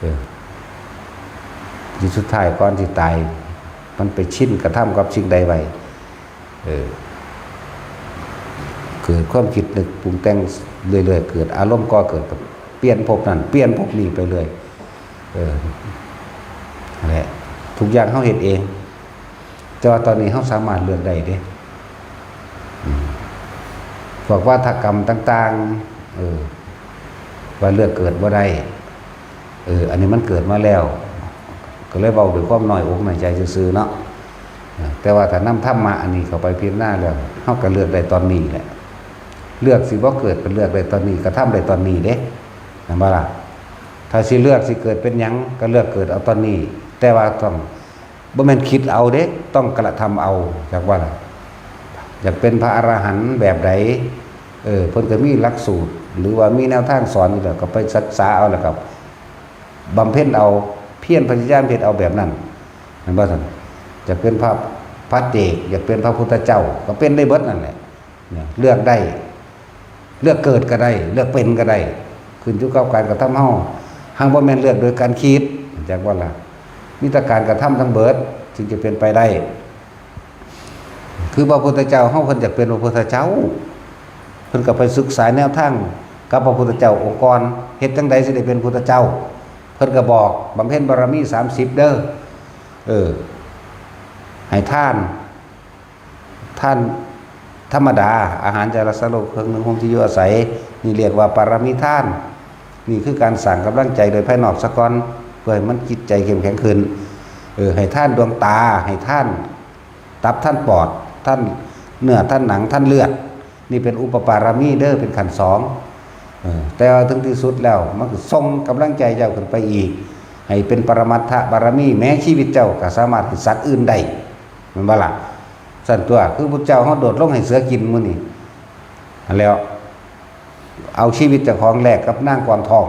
เออ ที่สุดท้ายก่อนสิตาย มันไปชินกระทำกับสิ่งใดไว้ เออ เกิดความคิดนึกปรุงแต่งเรื่อยๆ เกิดอารมณ์ก่อเกิดกับเปลี่ยนภพนั่น เปลี่ยนภพนี้ไปเรื่อย เออ นั่นแหละ ทุกอย่างเฮาเฮ็ดเอง แต่ว่าตอนนี้เฮาสามารถเลือกได้เด้ อืม พวกวาทกรรมต่างๆ เออ ว่าเลือกเกิดบ่ได้ เออ อันนี้มันเกิดมาแล้ว ก็เลยเว้าด้วยความน้อยอกน้อยใจซื่อๆ เนาะ เออ แต่ว่าถ้านำธรรมะอันนี้เข้าไปพิจารณาแล้ว เฮาก็เลือกได้ตอนนี้แหละ เลือกสิบ่เกิดก็เลือกได้ตอนนี้ กระทำได้ตอนนี้เด้ แม่นบ่ล่ะ ถ้าสิเลือกสิเกิดเป็นหยังก็เลือกเกิดเอาตอนนี้ แต่ว่าต้อง บ่แม่นคิดเอาเด้ ต้องกระทำเอา จักว่าล่ะ อยากเป็นพระอรหันต์แบบใด เออ เพิ่นก็มีหลักสูตร หรือว่ามีแนวทางสอนอยู่แล้ว ก็ไปศึกษาเอาแล้วก็บำเพ็ญเอา เพียรพยายามเฮ็ดเอาแบบนั้น แม่นบ่ซั่น อยากเป็นพระ พระเอก อยากเป็นพระพุทธเจ้า ก็เป็นได้เบิดนั่นแหละ เนี่ย เลือกได้ เลือกเกิดก็ได้ เลือกเป็นก็ได้ ขึ้นอยู่กับการกระทำเฮา หากบ่แม่นเลือกโดยการคิด จักว่าล่ะ มีแต่การกระทำทั้งเบิด จึงจะเป็นไปได้ คือพระพุทธเจ้าเฮาเพิ่นอยากเป็นพระพุทธเจ้า เพิ่นก็ไปศึกษาแนวทางกับพระพุทธเจ้าองค์ก่อน เฮ็ดจั่งใดสิได้เป็นพุทธเจ้า เพิ่นก็บอก บำเพ็ญบารมีสามสิบเด้อ เออ ให้ทาน ทานธรรมดา อาหารจาระสโลค เครื่องนึ่งห่มที่อยู่อาศัย นี่เรียกว่าปารมีทาน นี่คือการสร้างกำลังใจโดยภายนอกซะก่อน เพื่อให้มันจิตใจเข้มแข็งขึ้น เออ ให้ทานดวงตา ให้ทานตับ ทานปอด ทานเนื้อ ทานหนัง ทานเลือด นี่เป็นอุปปารมีเด้อ เป็นขั้นสอง เออ แต่ว่าถึงที่สุดแล้ว มันก็ส่งกำลังใจเจ้าขึ้นไปอีก ให้เป็นปรมัตถบารมี แม้ชีวิตเจ้าก็สามารถให้สัตว์อื่นได้ แม่นบ่ล่ะ ซั่นตัว คือพุทธเจ้าเฮาโดดลงให้เสือกินมื้อนี้ หั้นแหล้ว เอาชีวิตเจ้าของแลกกับนางกวางทอง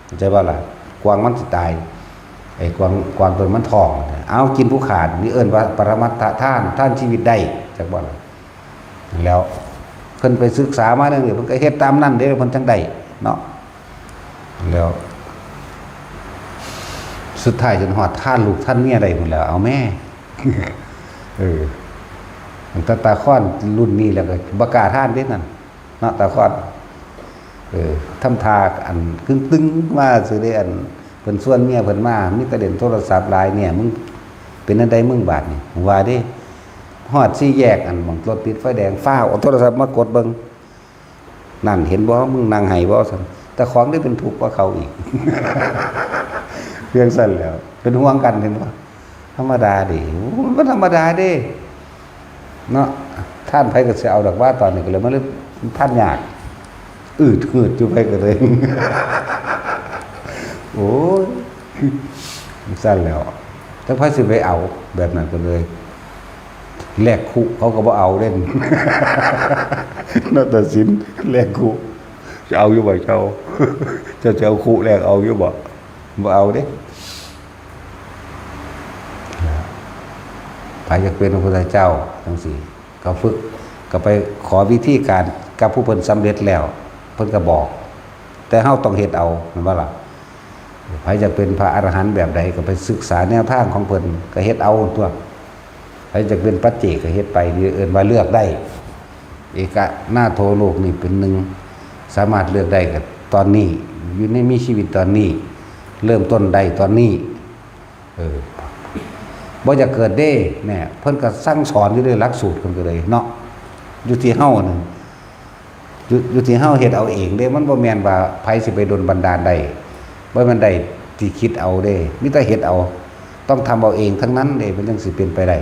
เข้าใจบ่ล่ะ กวางมันสิตาย ไอ้กวาง กวางตัวมันท้อง เอากินผู้ขาด นี่เอิ้นว่าปรมัตถทาน ทานชีวิตได้ จักบ่ล่ะ แล้วเพิ่นไปศึกษามาเรื่องนี้ เพิ่นก็เฮ็ดตามนั้นเด้ เพิ่นจั่งได้เนาะ แล้ว สุดท้ายจนฮอดท่านลูกท่านเมียได้พุ้นแหล้ว เอาแม่ เออ ตั้งแต่ตาค้อนรุ่นนี้แล้วก็บ่กล้าท่านเด้นั่น เนาะ ตาค้อน เออ ทำท่าอันตึงๆมาซื่อเด้ อันเพิ่นชวนเมียเพิ่นมา มีแต่เล่นโทรศัพท์หลาย เนี่ย มึงเป็นจั่งใดมึงบาดนี่ ว่าเด้ ฮอดสี่แยกอันหม่องรถติดไฟแดง ฟ้าวเอาโทรศัพท์มากดเบิ่ง นั่น เห็นบ่ มึงนั่งไห้บ่ ซั่น แต่ของได้เป็นทุกข์กว่าเขาอีก เรื่องซั่นแหล้ว เป็นห่วงกัน เห็นบ่ ธรรมดาเด้ โอ้ มันธรรมดาเด้ เนาะ ท่านไผก็สิเอาดอกว่าตอนนี้ก็เลยมาเลย ท่านยาก อืดหืดอยู่ ไผก็เลย โอ้ย ซั่นแหล้ว แต่ไผสิไปเอาแบบนั้นก็เลย แลกคุเขาก็บ่เอาเด้ นาฏศิลป์แลกคุ จะเอาอยู่บ่เจ้า เจ้าจะเอาคุแลกเอาอยู่บ่ บ่เอาเด้ ไผอยากเป็นพระพุทธเจ้าจั่งซี้ ก็ฝึก ก็ไปขอวิธีการกับผู้เพิ่นสำเร็จแล้ว เพิ่นก็บอก แต่เฮาต้องเฮ็ดเอา แม่นบ่ล่ะ ไผอยากเป็นพระอรหันต์แบบใดก็ไปศึกษาแนวทางของเพิ่น ก็เฮ็ดเอาตั๊ว ไผอยากเป็นปัจเจกก็เฮ็ดไป นี่เอิ้นว่าเลือกได้ เอกนาโถ โลกนี้เป็นหนึ่ง สามารถเลือกได้ก็ตอนนี้ อยู่ในมีชีวิตตอนนี้ เริ่มต้นได้ตอนนี้ เออ บ่อยากเกิดเด้ เนี่ย เพิ่นก็สั่งสอนอยู่ในหลักสูตรเพิ่นก็เลยเนาะ อยู่ที่เฮานั่น อยู่ อยู่ที่เฮาเฮ็ดเอาเองเด้ มันบ่แม่นว่าไผสิไปดลบันดาลได้ บ่แม่นได้ที่คิดเอาเด้ มีแต่เฮ็ดเอา ต้องทำเอาเองทั้งนั้นเด้ มันจั่งสิเป็นไปได้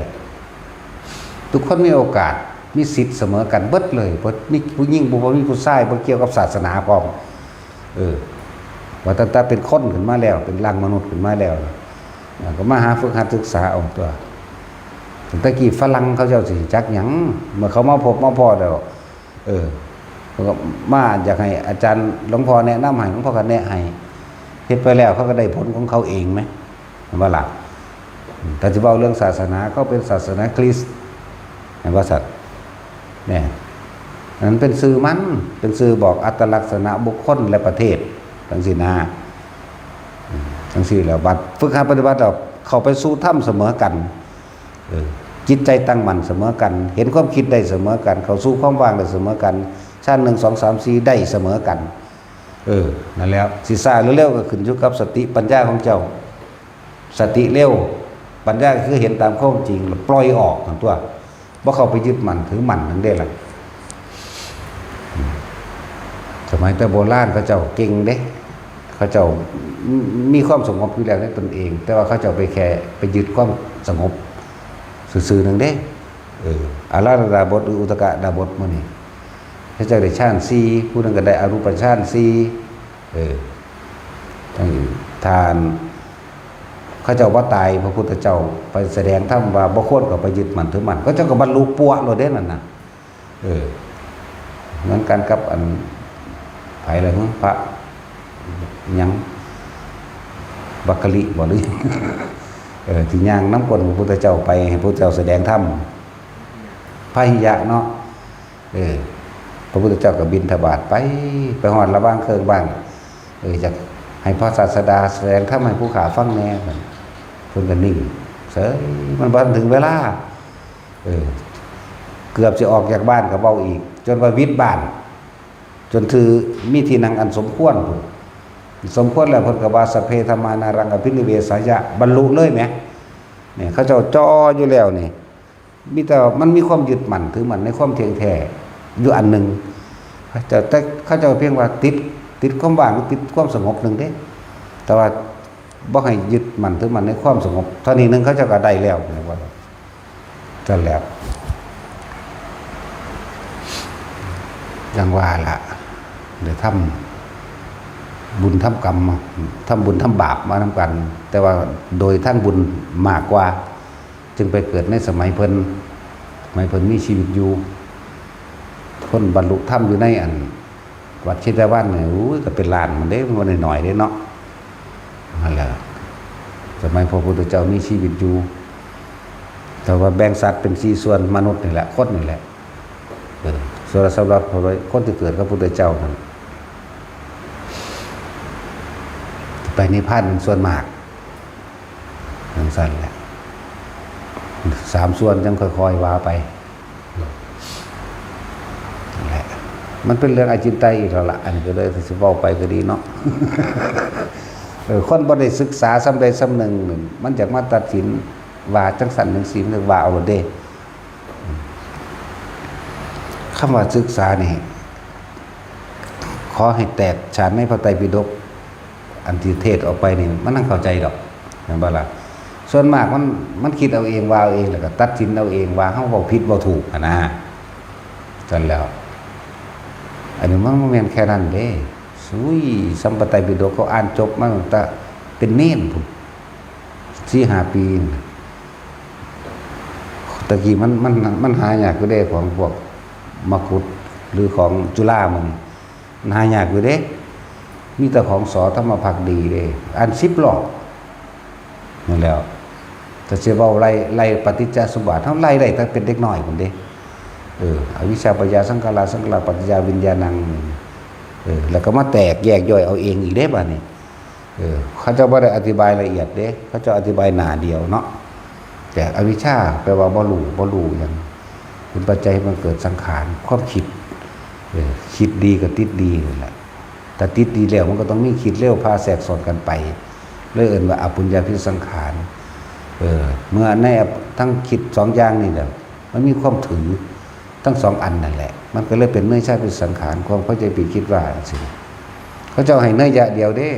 ทุกคนมีโอกาส มีสิทธิ์เสมอกันเบิดเลย บ่มีผู้หญิง บ่ บ่มีผู้ชาย บ่เกี่ยวกับศาสนาพร้อม เออ ว่าตั้งแต่เป็นคนขึ้นมาแล้ว เป็นร่างมนุษย์ขึ้นมาแล้ว อ่า ก็มาหาฝึกหัดศึกษาเอาตั๊ว ตั้งแต่กี้ฝรั่งเขาเจ้าสิจักหยัง เมื่อเขามาพบมาพ้อแล้ว เออ เขาก็มาอยากให้อาจารย์หลวงพ่อแนะนำให้ หลวงพ่อก็แนะให้ เฮ็ดไปแล้วเขาก็ได้ผลของเขาเองไหม เห็นบ่ล่ะ แต่สิเว้าเรื่องศาสนา เขาเป็นศาสนาคริสต์ เห็นบ่สัตว์ เนี่ย อันนั้นเป็นชื่อมัน เป็นชื่อบอกอัตลักษณะบุคคลและประเทศ จั่งซี้นะ อืม จั่งซี้แหล้ว บัดฝึกหัดปฏิบัติแล้ว เข้าไปสู่ธรรมเสมอกัน เออ จิตใจตั้งมั่นเสมอกัน เห็นความคิดได้เสมอกัน เข้าสู่ความว่างได้เสมอกัน ชั้นหนึ่ง สอง สาม สี่ ได้เสมอกัน เออ นั่นแหล้ว สิช้าหรือเร็วก็ขึ้นอยู่กับสติปัญญาของเจ้า สติเร็ว ปัญญาคือเห็นตามความจริง แล้วปล่อยออกนั่นตั๊ว บ่เข้าไปยึดมั่นถือมั่นนั่นเด้ล่ะ สมัยแต่โบราณเขาเจ้าเก่งเด้ เขาเจ้ามีความสงบอยู่แล้วในตนเอง แต่ว่าเขาเจ้าไปแค่ไปยึดความสงบซื่อๆหนึ่งเด้ เออ อาราธดาบทหรืออุทกดาบทมื้อนี้ เขาเจ้าได้ฌานสี่ ผู้หนึ่งก็ได้อรูปฌานสี่ เออ ทั้งทาน เขาเจ้าว่าตาย พระพุทธเจ้าไปแสดงธรรมว่าบ่ควรก็ไปยึดมั่นถือมั่น เขาเจ้าก็บรรลุปัวโลดเด้นั่นน่ะ เออ เหมือนกันกับอัน ไผล่ะ พระหยัง บัคคลิบ่หรือ เออ ที่ย่างนำก้นพระพุทธเจ้าไป ให้พระพุทธเจ้าแสดงธรรม พาหิยะเนาะ เออ พระพุทธเจ้าก็บิณฑบาตไป ไปฮอดระหว่างเคิงบ้าน เออ อยากให้พระศาสดาแสดงธรรมให้ผู้ข้าฟังแหน่ เพิ่นก็นิ่งเฉย มันบ่ทันถึงเวลา เออ เกือบสิออกจากบ้านก็เว้าอีก จนว่าวิดบ้าน จนถือมีที่นั่งอันสมควรพุ้น สมควรแล้วเพิ่นก็ว่า สัพเพธัมมานารังอภินิเวสายะ บรรลุเลยแหม เนี่ย เขาเจ้าจ่ออยู่แล้วนี่ มีแต่ว่ามันมีความยึดมั่นถือมั่นในความเที่ยงแท้อยู่อันหนึ่ง เขาเจ้า แต่เขาเจ้าเพียงว่าติด ติดความว่าง ติดความสงบหนึ่งเด้ แต่ว่าบ่ให้ยึดมั่นถือมั่นในความสงบ เท่านี้หนึ่งเขาเจ้าก็ได้แล้วนะว่า จั่งแล้ว จั่งว่าล่ะ ได้ทำบุญทำกรรมมา ทำบุญทำบาปมานำกัน แต่ว่าโดยทางบุญมากกว่า จึงไปเกิดในสมัยเพิ่น สมัยเพิ่นมีชีวิตอยู่ คนบรรลุธรรมอยู่ในอัน วัดเชตวันเนี่ย โอ้ย ก็เป็นล้านมันเด้ มันบ่น้อยๆเด้เนาะ นั่นแหละ สมัยพระพุทธเจ้ามีชีวิตอยู่ แต่ว่าแบ่งสัตว์เป็นสี่ส่วน มนุษย์นี่แหละ คนนี่แหละ เออ ส่วนละสำหรับคนที่เกิดกับพระพุทธเจ้านั่น ไปนิพพานเป็นส่วนมากจั่งซั่นแหละ สามส่วนจั่งค่อยๆว่าไป นั่นแหละ มันเป็นเรื่องอจินไตยอีกแล้วล่ะ อันนี้ก็เลยสิเว้าไปก็ดีเนาะ เออ คนบ่ได้ศึกษาส่ำใดส่ำหนึ่ง มันอยากมาตัดสินว่าจั่งซั่นจั่งซี้ มันว่าเอาโลดเด้ คำว่าศึกษานี่ ขอให้แตกฉานในพระไตรปิฎก อันที่เทศน์ออกไปนี่ มันจั่งเข้าใจดอก แม่นบ่ล่ะ ส่วนมากมัน มันคิดเอาเอง ว่าเอาเอง แล้วก็ตัดสินเอาเอง ว่าเฮาเว้าผิดเว้าถูกหั้นนะ ซั่นแหล้ว อันนี้มันบ่แม่นแค่นั้นเด้ สุย ส่ำพระไตรปิฎกเขาอ่านจบมาตั้งแต่เป็นเณรพุ้น สี่ห้าปีนั่นน่ะ ตะกี้มัน มัน มันหายากอยู่เด้ ของพวกมกุฏ หรือของจุฬามื้อนี้ มันหายากอยู่เด้ มีแต่ของ ส.ธรรมภักดีเด้ อ่านสิบรอบ นั่นแหล้ว ถ้าสิเว้าไล่ ไล่ปฏิจจสมบัติ เฮาไล่ได้ตั้งเป็นเด็กน้อยพุ้นเด้ เออ อวิชชาปัจจยาสังขารา สังขาราปัจจยวิญญาณัง เออ แล้วก็มาแตกแยกย่อยเอาเองอีกเด้ บัดนี้ เออ เขาเจ้าบ่ได้อธิบายละเอียดเด้ เขาเจ้าอธิบายหน้าเดียวเนาะ แต่อวิชชาแปลว่าบ่รู้ บ่รู้หยัง เป็นปัจจัยให้มันเกิดสังขาร ความคิด เออ คิดดีก็ติดดีนั่นแหละ ถ้าติดดีแล้วมันก็ต้องมีคิดเร็วพาแทรกซ้อนกันไป เลยเอิ้นว่าอปุญญาพิสังขาร เออ เมื่อในทั้งคิดสองอย่างนี่แหละ มันมีความถือทั้งสองอันนั่นแหละ มันก็เลยเป็นเนยชาพิสังขาร ความเข้าใจผิดคิดว่าจั่งซี้ เขาเจ้าให้เนยยะเดียวเด้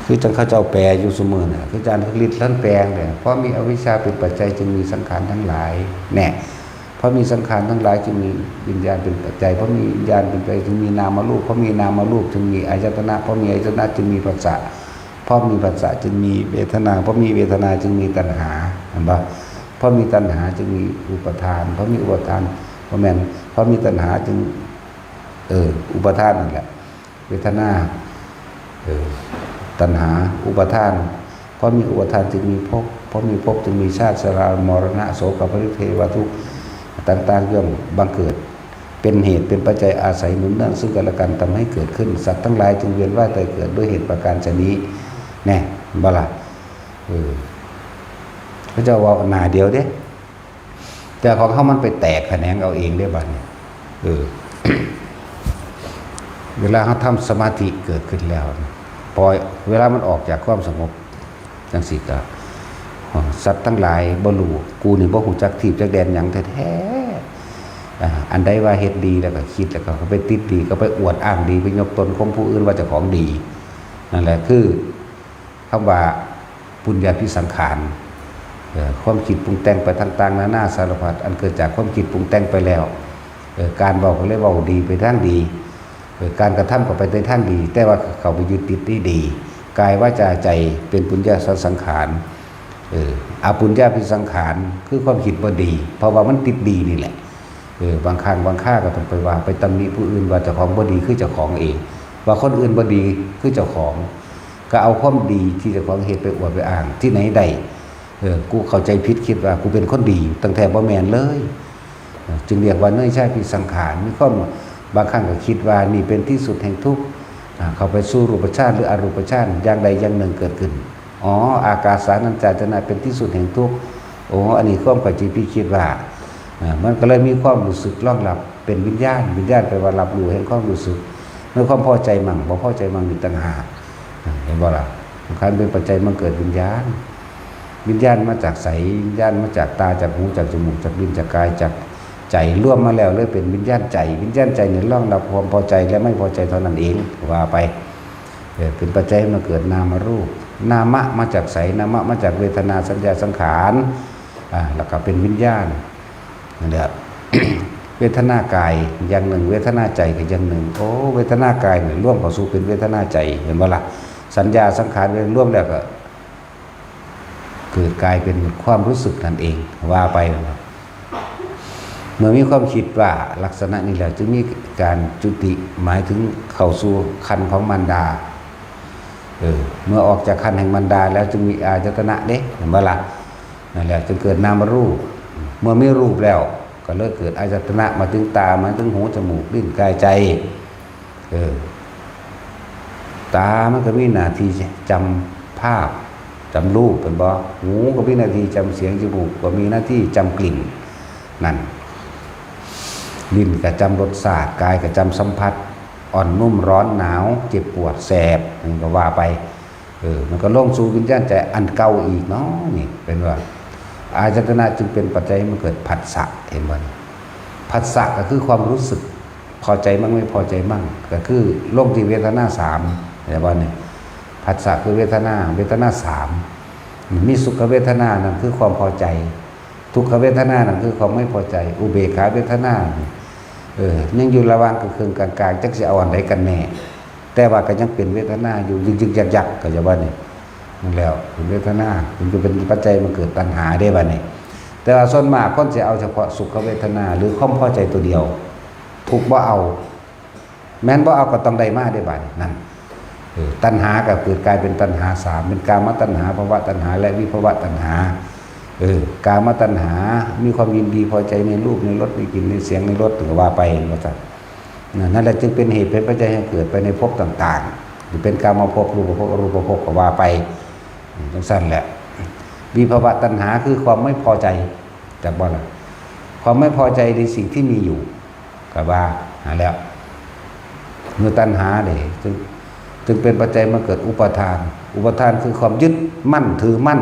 คือจั่งเขาเจ้าแปลอยู่ซุมื้อน่ะ คืออาจารย์คริสต์ท่านแปลงเนี่ย เพราะมีอวิชชาเป็นปัจจัยจึงมีสังขารทั้งหลาย แน่ เพราะมีสังขารทั้งหลายจึงมีวิญญาณเป็นปัจจัย เพราะมีวิญญาณเป็นปัจจัยจึงมีนามรูป เพราะมีนามรูปจึงมีอายตนะ เพราะมีอายตนะจึงมีผัสสะ เพราะมีผัสสะจึงมีเวทนา เพราะมีเวทนาจึงมีตัณหา เห็นปะ เพราะมีตัณหาจึงมีอุปาทาน เพราะมีอุปาทาน บ่แม่น เพราะมีตัณหาจึง เออ อุปาทานนั่นแหละ เวทนา เออ ตัณหา อุปาทาน เพราะมีอุปาทานจึงมีภพ เพราะมีภพจึงมีชาติ ชรา มรณะ โศก ปริเทวทุกข์ต่างๆ ย่อมบังเกิด เป็นเหตุเป็นปัจจัยอาศัยหนุนเนื่องซึ่งกันและกันทำให้เกิดขึ้น สัตว์ทั้งหลายจึงเวียนว่ายตายเกิดด้วยเหตุประการฉะนี้ แน่ บ่ล่ะ เออ เขาเจ้าเว้าหน้าเดียวเด้ แต่ของเฮามันไปแตกแขนงเอาเองเด้บัดนี้ เออ เวลาเฮาทำสมาธิเกิดขึ้นแล้วนะ ปล่อย เวลามันออกจากความสงบจั่งซี้ก็ สัตว์ทั้งหลายบ่รู้ กูนี่บ่ฮู้จักทีบจักแดนหยังแท้ๆ อ่า อันใดว่าเฮ็ดดีแล้วก็คิด แล้วก็ไปติดดี ก็ไปอวดอ้างดี ไปยกตนข่มผู้อื่นว่าเจ้าของดี นั่นแหละคือ คำว่าปุญญาภิสังขาร เอ่อ ความคิดปรุงแต่งไปต่างๆ นานาสารพัด อันเกิดจากความคิดปรุงแต่งไปแล้ว เอ่อ การเว้าก็เลยเว้าดีไปทางดี เอ่อ การกระทำก็ไปในทางดี แต่ว่าเข้าไปยึดติดที่ดี กายวาจาใจเป็นปุญญาสังขาร เอ่อ อปุญญาภิสังขาร คือความคิดบ่ดี เพราะว่ามันติดดีนี่แหละ เออ บางครั้งบางคราก็ต้องไปว่า ไปตำหนิผู้อื่นว่าเจ้าของบ่ดีคือเจ้าของเอง ว่าคนอื่นบ่ดีคือเจ้าของ ก็เอาความดีที่เจ้าของเฮ็ดไปอวดไปอ้าง ที่ไหนได้ เออ กูเข้าใจผิดคิดว่ากูเป็นคนดี ตั้งแท้บ่แม่นเลย เออ จึงเรียกว่าเนยชาภิสังขาร มีความ บางครั้งก็คิดว่านี่เป็นที่สุดแห่งทุกข์ อ่า เข้าไปสู่รูปฌานหรืออรูปฌาน อย่างใดอย่างหนึ่งเกิดขึ้น อ๋อ อากาสานัญจายตนะเป็นที่สุดแห่งทุกข์ โอ้ อันนี้ความเข้าใจผิดคิดว่า อ่า มันก็เลยมีความรู้สึกรองรับเป็นวิญญาณ วิญญาณแปลว่ารับรู้แห่งความรู้สึก ในความพอใจมั่ง บ่พอใจมั่งนี่ต่างหาก อ่า เห็นบ่ล่ะ สำคัญเป็นปัจจัยมันเกิดวิญญาณ วิญญาณมาจากไส วิญญาณมาจากตา จากหู จากจมูก จากลิ้น จากกาย จากใจ รวมมาแล้วเลยเป็นวิญญาณใจ วิญญาณใจเนี่ยรองรับความพอใจและไม่พอใจเท่านั้นเอง ว่าไป เออ เป็นปัจจัยให้มาเกิดนามรูป นามะมาจากไส นามะมาจากเวทนา สัญญา สังขาร อ่า แล้วก็เป็นวิญญาณ นั่นแหละ เวทนากายอย่างหนึ่ง เวทนาใจก็อย่างหนึ่ง โอ้ เวทนากายเนี่ยรวมเข้าสู่เป็นเวทนาใจ เห็นบ่ล่ะ สัญญา สังขาร รวมแล้วก็ เกิดกลายเป็นความรู้สึกนั่นเอง ว่าไป เมื่อมีความคิดว่าลักษณะนี้แล้ว จึงมีการจุติ หมายถึงเข้าสู่ครรภ์ของมารดา เออ เมื่อออกจากครรภ์แห่งมารดาแล้วจึงมีอายตนะเด้ เห็นบ่ล่ะ นั่นแหละ จึงเกิดนามรูป เมื่อมีรูปแล้ว ก็เลยเกิดอายตนะ มาถึงตา มาถึงหู จมูก ลิ้น กาย ใจ เออ ตามันก็มีหน้าที่จำภาพ จำรูป เป็นบ่ หูก็มีหน้าที่จำเสียง จมูกก็มีหน้าที่จำกลิ่น นั่น ลิ้นก็จำรสชาติ กายก็จำสัมผัส อ่อนนุ่มร้อนหนาว เจ็บปวดแสบ มันก็ว่าไป เออ มันก็ลงสู่วิญญาณใจอันเก่าอีกเนาะ นี่เป็นว่า อายตนะจึงเป็นปัจจัยให้มันเกิดผัสสะ เห็นบ่ ผัสสะก็คือความรู้สึก พอใจมั่งไม่พอใจมั่ง ก็คือลงที่เวทนาสามเห็นบ่ นี่ ผัสสะคือเวทนา เวทนาสาม มีสุขเวทนา นั่นคือความพอใจ ทุกขเวทนา นั่นคือความไม่พอใจ อุเบกขาเวทนา เออ ยังอยู่ระหว่างกึ่งๆ กลางๆ จักสิเอาอันใดกันแน่ แต่ว่าก็ยังเป็นเวทนาอยู่ ยึกๆ ยักๆ ก็จะว่านี่ นั่นแล้ว เป็นเวทนา มันก็เป็นปัจจัยมันเกิดตัณหาได้บัดนี้ แต่ว่าส่วนมากคนสิเอาเฉพาะสุขเวทนา หรือความพอใจตัวเดียว ทุกข์บ่เอา แม่นบ่เอาก็ต้องได้มาได้บัดนี้ นั่น เออ ตัณหาก็เกิดกลายเป็นตัณหาสาม เป็นกามตัณหา ภวตัณหา และวิภวตัณหา เออ กามตัณหา มีความยินดีพอใจในรูป ในรส ในกลิ่น ในเสียง ในรส ก็ว่าไป ว่าซั่น นั่นแหละจึงเป็นเหตุเป็นปัจจัยให้เกิดไปในภพต่างๆ หรือเป็นกามภพ รูปภพ อรูปภพ ก็ว่าไป จังซั่นแหละ วิภวตัณหาคือความไม่พอใจ จักบ่ล่ะ ความไม่พอใจในสิ่งที่มีอยู่ ก็ว่าหาแล้ว เมื่อตัณหาเด้ จึง จึงเป็นปัจจัยมาเกิดอุปาทาน อุปาทานคือความยึดมั่นถือมั่น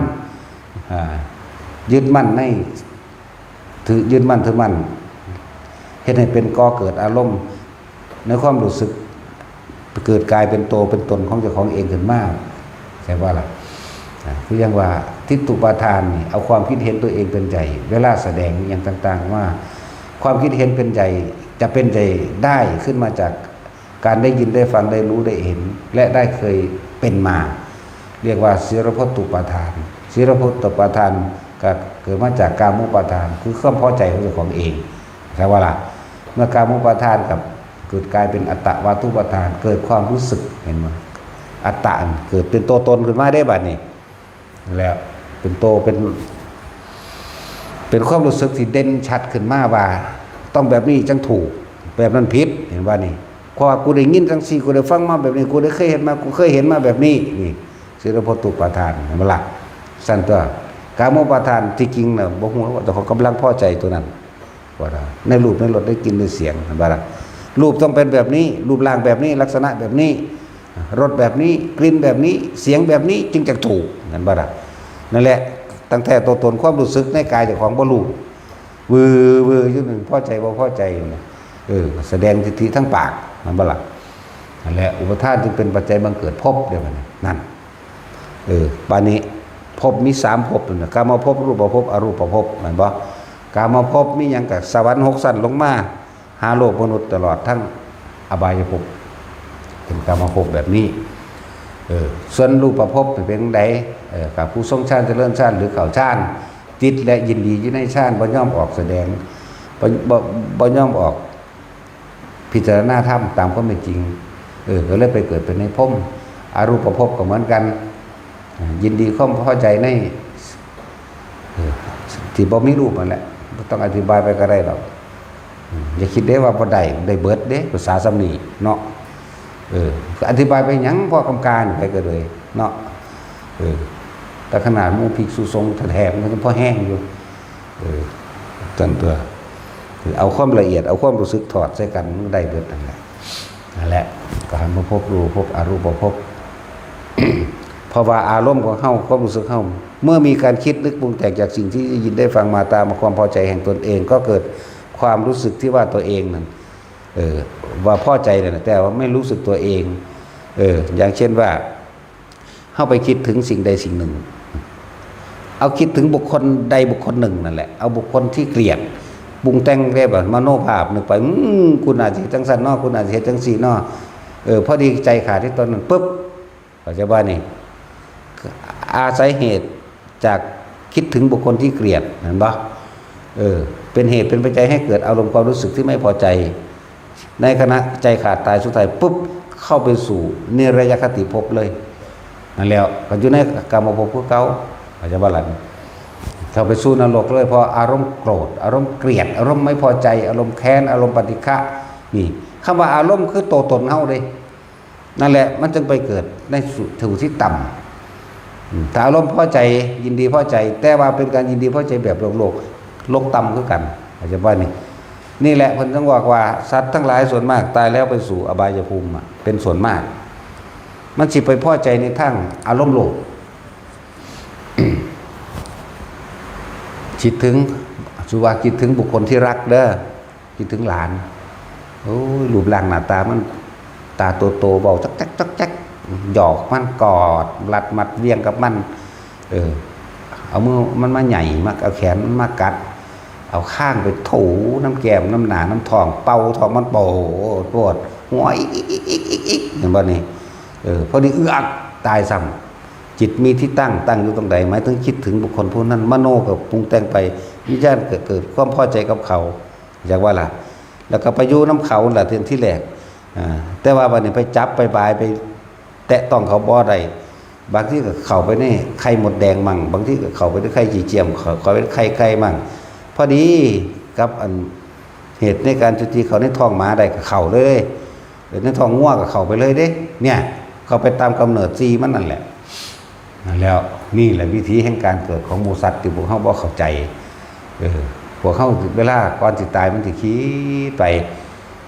อ่า ยึดมั่นใน ถือ ยึดมั่นถือมั่น เฮ็ดให้เป็นก่อเกิดอารมณ์ ในความรู้สึก เกิดกลายเป็นตัวเป็นตนของเจ้าของเองขึ้นมา ใช่ว่าล่ะ อ่า คืออย่างว่าทิฏฐุปาทานนี่ เอาความคิดเห็นตัวเองเป็นใหญ่ เวลาแสดงอย่างต่างๆ ว่า ความคิดเห็นเป็นใหญ่ จะเป็นใหญ่ได้ขึ้นมาจากการได้ยินได้ฟังได้รู้ได้เห็น และได้เคยเป็นมา เรียกว่าสีลพตตุปาทาน สีลพตตุปาทานก็เกิดมาจากกามุปาทาน คือความพอใจของเจ้าของเอง ใช่ว่าล่ะ เมื่อกามุปาทานกับเกิดกลายเป็นอัตตวาทุปาทาน เกิดความรู้สึก เห็นไหม อัตตะเกิดเป็นตัวตนขึ้นมาได้บัดนี้ แล้วเป็นโตเป็น เป็นความรู้สึกที่เด่นชัดขึ้นมาว่า ต้องแบบนี้จังถูก แบบนั้นผิด เห็นว่านี่ เพราะว่ากูได้ยินจังซี่ กูได้ฟังมาแบบนี้ กูได้เคยเห็นมา กูเคยเห็นมาแบบนี้ นี่สีลพตตุปาทาน เห็นบ่ล่ะ ซั่นตัว กามุปาทานที่จริงน่ะบ่ฮู้ว่าแต่เขากำลังพอใจตัวนั้น ว่าในรูปในรสในกลิ่นในเสียง เห็นบ่ล่ะ รูปต้องเป็นแบบนี้ รูปร่างแบบนี้ ลักษณะแบบนี้ รสแบบนี้ กลิ่นแบบนี้ เสียงแบบนี้ จึงจะถูก เห็นบ่ล่ะ นั่นแหละ ตั้งแต่ตัวตนความรู้สึกในกายเจ้าของบ่รู้ วือวืออยู่นั่น พอใจบ่พอใจนั่นน่ะ เออ แสดงทิฏฐิทางปาก เห็นบ่ล่ะ นั่นแหละ อุปาทานจึงเป็นปัจจัยบังเกิดภพ เด้บัดนี้ นั่น เออ บัดนี้ ภพมีสามภพนั่นน่ะ กามภพ รูปภพ อรูปภพ แม่นบ่ กามภพมีหยัง ก็สวรรค์หกชั้นลงมา หาโลกมนุษย์ ตลอดทั้งอบายภพ เป็นกามภพแบบนี้ เออ ส่วนรูปภพเป็นจั่งใด เออ กับผู้ทรงฌานเจริญฌานหรือเข้าฌาน ติดและยินดีอยู่ในฌาน บ่ยอมออกแสดง บ่ บ่ บ่ยอมออก พิจารณาธรรมตามความเป็นจริง เออ ก็เลยไปเกิดเป็นในพรหม อรูปภพก็เหมือนกัน อ่า ยินดีความพอใจใน เออ ที่บ่มีรูปนั่นแหละ บ่ต้องอธิบายไปก็ได้ดอก อืม อย่าคิดเด้ว่าบ่ได้ ได้เบิดเด้ ภาษาส่ำนี้เนาะ เออ ก็อธิบายไปหยัง พอกำกาไปก็เลยเนาะ เออ แต่ขนาดหมู่ภิกษุสงฆ์แท้ๆ มันก็พอแฮงอยู่ เออ ซั่นตัว คือเอาความละเอียด เอาความรู้สึกถอดใส่กัน มันได้เบิดนั่นแหละ นั่นแหละ กามภพ รูปภพ อรูปภพ เพราะว่าอารมณ์ของเฮา ความรู้สึกเฮา เมื่อมีการคิดนึกปรุงแต่งจากสิ่งที่ได้ยินได้ฟังมาตามความพอใจแห่งตนเอง ก็เกิดความรู้สึกที่ว่าตัวเองนั่น เออ ว่าพอใจนั่นแหละ แต่ว่าไม่รู้สึกตัวเอง เออ อย่างเช่นว่า เฮาไปคิดถึงสิ่งใดสิ่งหนึ่ง เอาคิดถึงบุคคลใดบุคคลหนึ่งนั่นแหละ เอาบุคคลที่เกลียด ปรุงแต่งแบบมโนภาพนึกไป อืม กูน่าสิเฮ็ดจังซั่นเนาะ กูน่าสิเฮ็ดจังซี่เนาะ เออ พอดีใจขาดที่ตอนนั้นปุ๊บ เข้าใจบ่นี่ อาศัยเหตุจากคิดถึงบุคคลที่เกลียด เห็นบ่ เออ เป็นเหตุเป็นปัจจัยให้เกิดอารมณ์ความรู้สึกที่ไม่พอใจ ในขณะใจขาดตายสุดท้ายปุ๊บ เข้าไปสู่นิรยคติภพเลย นั่นแล้ว ก็อยู่ในกามภพคือเก่า เข้าใจบ่ล่ะ เข้าไปสู่นรกเลย เพราะอารมณ์โกรธ อารมณ์เกลียด อารมณ์ไม่พอใจ อารมณ์แค้น อารมณ์ปฏิฆะ นี่ คำว่าอารมณ์คือตัวตนเฮาเด้ นั่นแหละมันจึงไปเกิดในสู่สู่ที่ต่ำ อืม ถ้าอารมณ์พอใจ ยินดีพอใจ แต่ว่าเป็นการยินดีพอใจแบบโลกโลก โลกต่ำคือกัน เข้าใจบ่นี่ นี่แหละเพิ่นจึงบอกว่าสัตว์ทั้งหลายส่วนมากตายแล้วไปสู่อบายภูมิอะ เป็นส่วนมาก มันสิไปพอใจในทางอารมณ์โลก คิดถึง สุว่าคิดถึงบุคคลที่รักเด้อ คิดถึงหลาน โอ้ย รูปร่างหน้าตามัน ตาโตๆ เว้าจ๊อกแจ๊กจ๊อกแจ๊ก หยอกมัน กอด รัดมัดเวียงกับมัน เออ เอามือมันมาไหย่ มา เอาแขนมันมากัด เอาคางไปถูน้ำแก้ม น้ำหน้า น้ำท้อง เป่าท้องมัน โปด โปด หัว อิก อิก อิก อิก อิก อิก เห็นบ่นี่ เออ พอดี เอือก ตายซ้ำ จิตมีที่ตั้ง ตั้งอยู่ตรงใด หมายถึงคิดถึงบุคคลผู้นั้น มโนก็ปรุงแต่งไป วิญญาณก็เกิดความพอใจกับเขา อยากว่าล่ะ แล้วก็ไปอยู่นำเขาล่ะ เทื่อที่แรก อ่า แต่ว่าบัดนี้ไปจับไปบาย ไปแตะต้องเขาบ่ได้ บางทีก็เข้าไปในไข่มดแดงมั่ง บางทีก็เข้าไปในไข่ขี้เจียม เข้า เข้าไปในไข่ไก่มั่ง พอดีกับอันเหตุในการจุติเข้าในท้องหมาได้ก็เข้าเลย ในท้องงัวก็เข้าไปเลยเด้ เนี่ย เข้าไปตามกำเนิดสี่มันนั่นแหละ นั่นแล้ว นี่แหละวิธีแห่งการเกิดของหมู่สัตว์ที่พวกเฮาบ่เข้าใจ เออ พวกเฮาเวลาก่อนสิตายมันสิคิดไป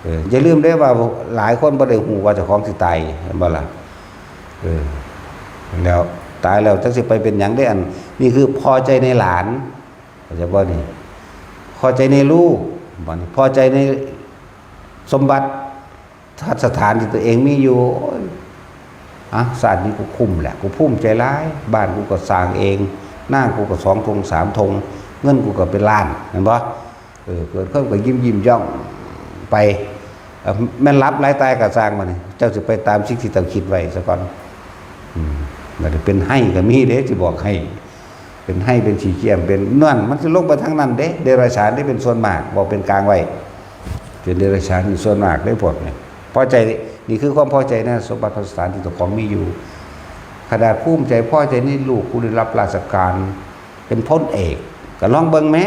เออ อย่าลืมเด้ว่าหลายคนบ่ได้ฮู้ว่าเจ้าของสิตาย เห็นบ่ล่ะ เออ แล้วตายแล้วจักสิไปเป็นหยังเด้ อัน นี่คือพอใจในหลาน เข้าใจบ่นี่ พอใจในลูก บัดนี้พอใจในสมบัติ สถานที่ตัวเองมีอยู่ โอ้ย อ่ะ ชาตินี้กูคุ้มแหละ กูภูมิใจหลาย บ้านกูก็สร้างเอง นากูก็สองทงสามทง เงินกูก็เป็นล้าน เห็นบ่ เออ เกิดความก็ยิ้มยิ้มย่องไป เอ่อ แม่นหลับหลายตายก็สร้างมานี่ เจ้าสิไปตามสิ่งที่เจ้าคิดไว้ซะก่อน อืม บัดนี้เป็นไฮ่ก็มีเด้ สิบอกให้ เป็นไฮ่เป็นขี้เกียจ เป็นนั่น มันสิลงไปทางนั้นเด้ เดรัจฉานที่เป็นส่วนมาก บอกเป็นกลางไว้ เป็นเดรัจฉานอยู่ส่วนมากเด้พวกนี้ พอใจ นี่คือความพอใจในสมบัติพัสถานที่เจ้าของมีอยู่ ขนาดภูมิใจพอใจในลูกผู้ได้รับราชการ เป็นพลเอก ก็ลองเบิ่งแหม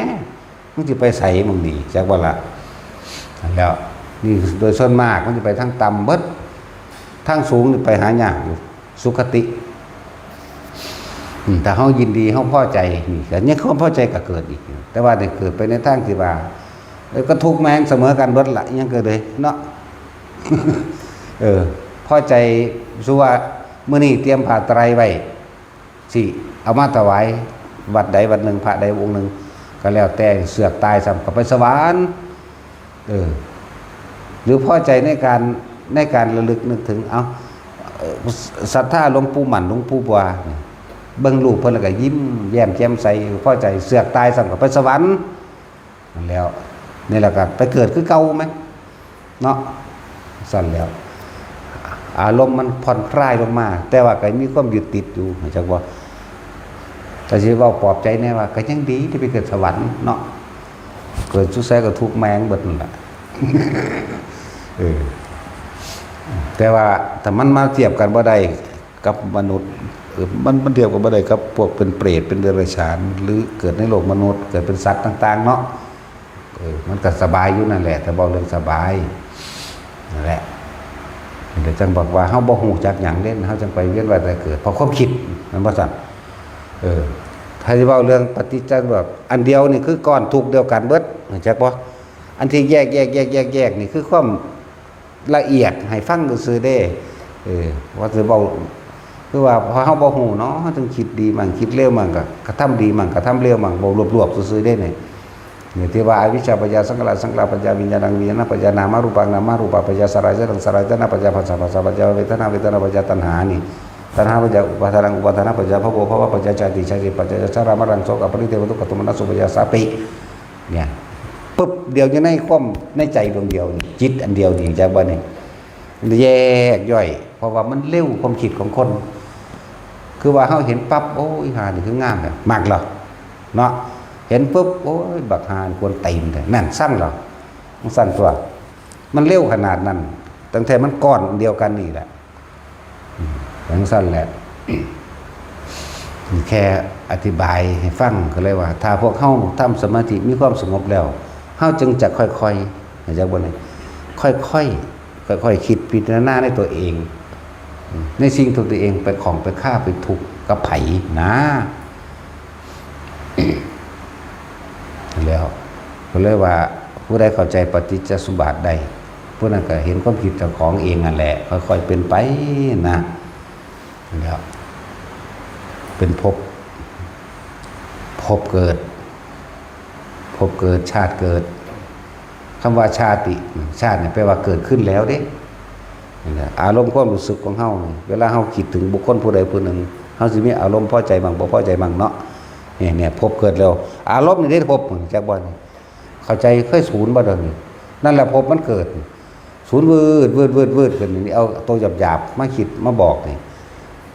มันสิไปไสหม่องนี้ จักว่าล่ะ นั่นแหล้ว นี่โดยส่วนมากมันสิไปทางต่ำเบิด ทางสูงนี่ไปหายากอยู่ สุคติ อืม ถ้าเฮายินดี เฮาพอใจ นี่ก็ยังความพอใจก็เกิดอีกอยู่ แต่ว่านี่เกิดไปในทางที่ว่า เอ้ย ก็ทุกข์แม่งเสมอกันเบิดละ ยังเกิดเลยเนาะ เออ พอใจ สุว่ามื้อนี้เตรียมผ้าไตรไว้ สิเอามาถวายวัดใดวัดหนึ่ง พระใดองค์หนึ่ง ก็แล้วแต่ เสือกตายซ้ำก็ไปสวรรค์ เออ หรือพอใจในการ ในการระลึกนึกถึง เอา เอ่อ ศรัทธาหลวงปู่หมั่น หลวงปู่บัว เบิ่งรูปเพิ่นแล้วก็ยิ้มแย้มแจ่มใส พอใจ เสือกตายซ้ำก็ไปสวรรค์ นั่นแหล้ว นี่แหละก็ไปเกิดคือเก่าไหม เนาะ สั่นแล้ว อารมณ์มันผ่อนคลายลงมา แต่ว่าก็มีความยึดติดอยู่ เข้าใจบ่ แต่สิเว้าปลอบใจแน่ว่า ก็ยังดีที่ไปเกิดสวรรค์เนาะ เกิดสุดแสก็ทุกข์แม่งเบิดนั่นแหละ เออ แต่ว่าถ้ามันมาเทียบกันบ่ได้กับมนุษย์ เออ มัน มันเทียบกันบ่ได้กับพวกเป็นเปรต เป็นเดรัจฉาน หรือเกิดในโลกมนุษย์ เกิดเป็นสัตว์ต่างๆ เนาะ เออ มันก็สบายอยู่นั่นแหละ แต่เว้าเรื่องสบาย นั่นแหละ เดี๋ยวจังบอกว่าเฮาบ่ฮู้จักหยังเด้ เฮาจังไปเวียนว่ายตายเกิด เพราะความคิด มันบ่ซั่น เออ ถ้าสิเว้าเรื่องปฏิจจสมุปบาท อันเดียวนี่คือก้อนทุกข์เดียวกันเบิด เข้าใจบ่ อันที่แยก แยก แยก แยก แยกนี่คือความละเอียด ให้ฟังซื่อๆเด้ เออ ว่าสิเว้า คือว่าพอเฮาบ่ฮู้เนาะ เฮาจึงคิดดีมั่ง คิดเลวมั่ง ก็กระทำดีมั่ง กระทำเลวมั่ง เว้ารวบๆซื่อๆเด้นี่ เนี่ย ที่ว่าอวิชชาปัจจยาสังขาราสังขารปัจจยาวิญญาณังวิญญาณปัจจยานามรูปังนามรูปปัจจยาสลายตนังสลายตนะปัจจยาผัสสะผัสสะปัจจยาเวทนาเวทนาปัจจยาตัณหานี่ ตัณหาปัจจยาอุปาทานังอุปาทานะปัจจยาภวภวะปัจจยาชาติชาติปัจจยาชรามรณะโสกะปริเทวะทุกขโทมนัสสุปายาสาปิ เนี่ย ปึ๊บ เดียวอยู่ในความ ในใจดวงเดียวนี่ จิตอันเดียวนี่ จักบ่นี่ แยกย่อย เพราะว่ามันเร็วความคิดของคน คือว่าเฮาเห็นปั๊บ โอ้ย อีห่านี่คืองามแท้ มักเหรอ เนาะ เห็นปุ๊บ โอ้ย บักห่านี่กวนตีนแท้ นั่นซังเหรอ มันซังตัว มันเร็วขนาดนั้น ตั้งแต่มันก้อนเดียวกันนี่แหละ อืม จังซั่นแหละ แค่อธิบายให้ฟังก็เลยว่า ถ้าพวกเฮาทำสมาธิมีความสงบแล้ว เฮาจึงจะค่อยๆ เข้าใจบ่นี่ ค่อยๆ ค่อยๆ คิดพิจารณาในตัวเอง ในสิ่งที่ตัวเองไปของไปฆ่าไปทุกข์กับไผนะ แล้วก็เลยว่า ผู้ใดเข้าใจปฏิจจสมบัติได้ ผู้นั้นก็เห็นความผิดเจ้าของเองนั่นแหละ ค่อยๆเป็นไปนะ แล้วเป็นภพ ภพเกิด ภพเกิด ชาติเกิด คำว่าชาติ ชาติเนี่ยแปลว่าเกิดขึ้นแล้วเด้ นี่แหละ อารมณ์ความรู้สึกของเฮานี่ เวลาเฮาคิดถึงบุคคลผู้ใดผู้หนึ่ง เฮาสิมีอารมณ์พอใจบ้าง บ่พอใจบ้างเนาะ เนี่ย เนี่ย ภพเกิดแล้ว อารมณ์นี่ได้ภพ จักบ่นี่ เข้าใจ เคยศูนย์บ่เดี๋ยวนี้ นั่นแหละภพมันเกิด ศูนย์วืด วืด วืด วืดขึ้นนี่ เอาตัวหยาบๆมาคิดมาบอกนี่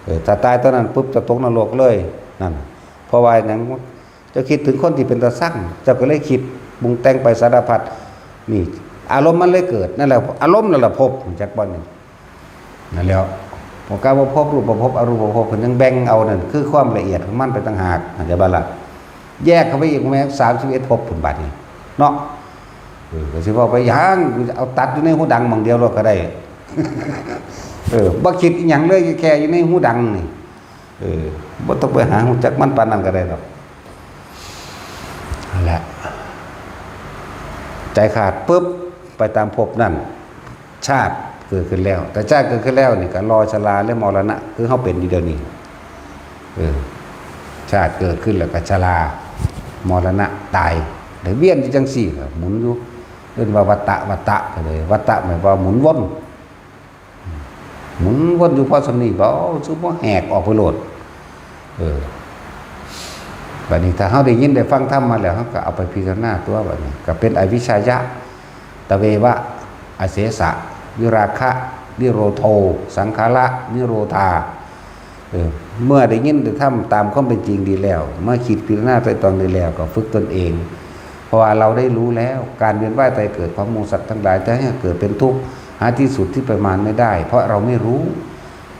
เออ ถ้าตายตอนนั้นปุ๊บ จะตกนรกเลย นั่น เพราะว่าหยัง เจ้าคิดถึงคนที่เป็นตาซัง เจ้าก็เลยคิดปรุงแต่งไปสารพัด นี่ อารมณ์มันเลยเกิด นั่นแหละ อารมณ์นั่นแหละภพ จักบ่นี่ นั่นแหล้ว พวกกาว่าภพ รูปภพ อรูปภพ เพิ่นยังแบ่งเอานั่น คือความละเอียดของมันไปต่างหาก เข้าใจบ่ล่ะ แยกเข้าไปอีกแม่น สามสิบเอ็ดภพพุ้นบัดนี้ เนาะ เออ ก็สิเว้าไปหยัง เอาตัดอยู่ในหูดังหม่องเดียวโลดก็ได้ เออ บ่คิดอีหยังเลย แค่อยู่ในหูดังนี่ เออ บ่ต้องไปหาฮู้จักมันปานนั้นก็ได้ดอก นั่นแหละ ใจขาดปุ๊บ ไปตามภพนั่น ชาติเกิดขึ้นแล้ว แต่ชาติเกิดขึ้นแล้วนี่ก็รอชราและมรณะ คือเฮาเป็นอยู่เดี๋ยวนี้ เออ ชาติเกิดขึ้นแล้วก็ชรา มรณะ ตาย แล้วเวียนอยู่จังซี่ล่ะ หมุนอยู่ เอิ้นว่าวัฏฏะ วัฏฏะ ก็เลย วัฏฏะหมายความว่าหมุนวน หมุนวนอยู่พอส่ำนี้ บ่ คือบ่แหกออกไปโลด เออ บัดนี้ถ้าเฮาได้ยินได้ฟังธรรมมาแล้ว เฮาก็เอาไปพิจารณาตัวบัดนี้ ก็เป็นอวิชชายะ ตะเววะ อเสสะ วิราคะ นิโรโธ สังขาระ นิโรธา เออ เมื่อได้ยินได้ธรรมตามความเป็นจริงดีแล้ว เมื่อคิดพิจารณาไตร่ตรองดีแล้ว ก็ฝึกตนเอง เพราะว่าเราได้รู้แล้ว การเวียนว่ายตายเกิดของหมู่สัตว์ทั้งหลาย จะให้เกิดเป็นทุกข์ หาที่สุดที่ประมาณไม่ได้ เพราะเราไม่รู้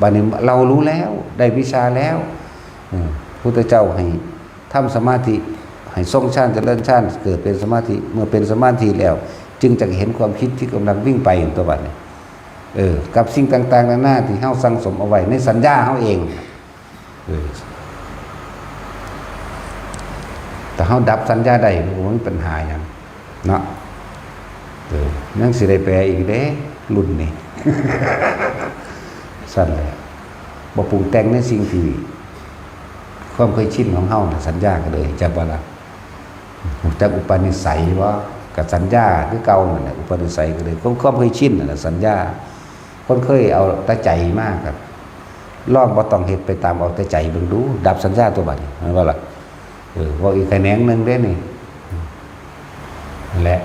บัดนี้เรารู้แล้ว ได้วิชาแล้ว เออ พุทธเจ้าให้ทำสมาธิ ให้ทรงฌาน เจริญฌาน เกิดเป็นสมาธิ เมื่อเป็นสมาธิแล้ว จึงจะเห็นความคิดที่กำลังวิ่งไปอยู่ตัวบัดนี้ เออ กับสิ่งต่างๆนานาที่เฮาสั่งสมเอาไว้ในสัญญาเฮาเอง เออ ถ้าเฮาดับสัญญาได้ มันก็บ่มีปัญหาหยัง เนาะ เออ ยังสิได้แปลอีกเด้ รุ่นนี้ ซั่นแหละ บ่ปรุงแต่งในสิ่งที่ ความเคยชินของเฮาน่ะ สัญญาก็เลย จักว่าล่ะ จักอุปนิสัยบ่ ก็สัญญาคือเก่านั่นแหละ อุปนิสัยก็เลย ความ ความเคยชินนั่นแหละ สัญญา คนเคยเอาแต่ใจมาก็ลองบ่ต้องเฮ็ดไปตามเอาแต่ใจเบิ่งดู ดับสัญญาตัวบัดนี้ แม่นบ่ล่ะ เออ เว้าอีกแขนงหนึ่งเด้นี่ นั่นแหละ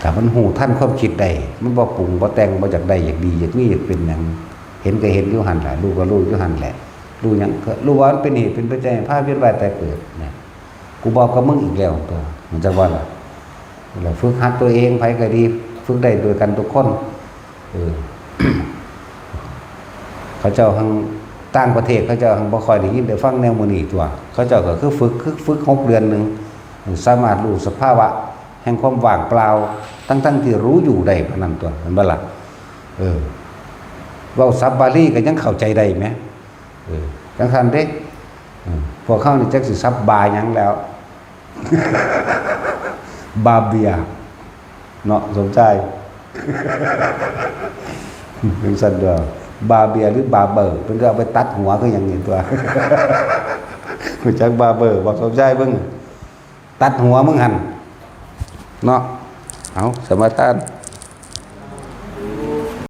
ถ้ามันฮู้ทันความคิดได้ มันบ่ปรุง บ่แต่ง บ่อยากได้ อยากดี อยากมี อยากเป็นหยัง เห็นก็เห็นอยู่หั่นแหละ รู้ก็รู้อยู่หั่นแหละ รู้หยังก็รู้ว่ามันเป็นเหตุเป็นปัจจัยให้พาเวียนว่ายตายเกิดเนี่ย กูบอกกับมึงอีกแล้วตัว มันจะว่าล่ะ เราฝึกหัดตัวเอง ไผก็ดี ฝึกได้ด้วยกันทุกคน เออ เขาเจ้าทางต่างประเทศ เขาเจ้าทางบ่ค่อยได้ยินได้ฟังแนวมื้อนี้ตัว เขาเจ้าก็คือฝึก คือฝึกหกเดือนหนึ่ง สามารถรู้สภาวะแห่งความว่างเปล่า ทั้งๆที่รู้อยู่ได้ปานนั้นตัว แม่นบ่ล่ะ เออ เว้าศัพท์บาลีก็ยังเข้าใจได้แหม เออ จังซั่นเด้ อืม พวกเฮานี่จักสิศัพท์บาหยังแล้ว บาเบีย เนาะ สมชาย จังซั่นตัว บาเบียหรือบาเบอร์ เพิ่นก็เอาไปตัดหัวคือหยังนี่ตัว รู้จักบาเบอร์บ่ สมชาย มึง ตัดหัวมึงหั่น เนาะ เอา สมาทาน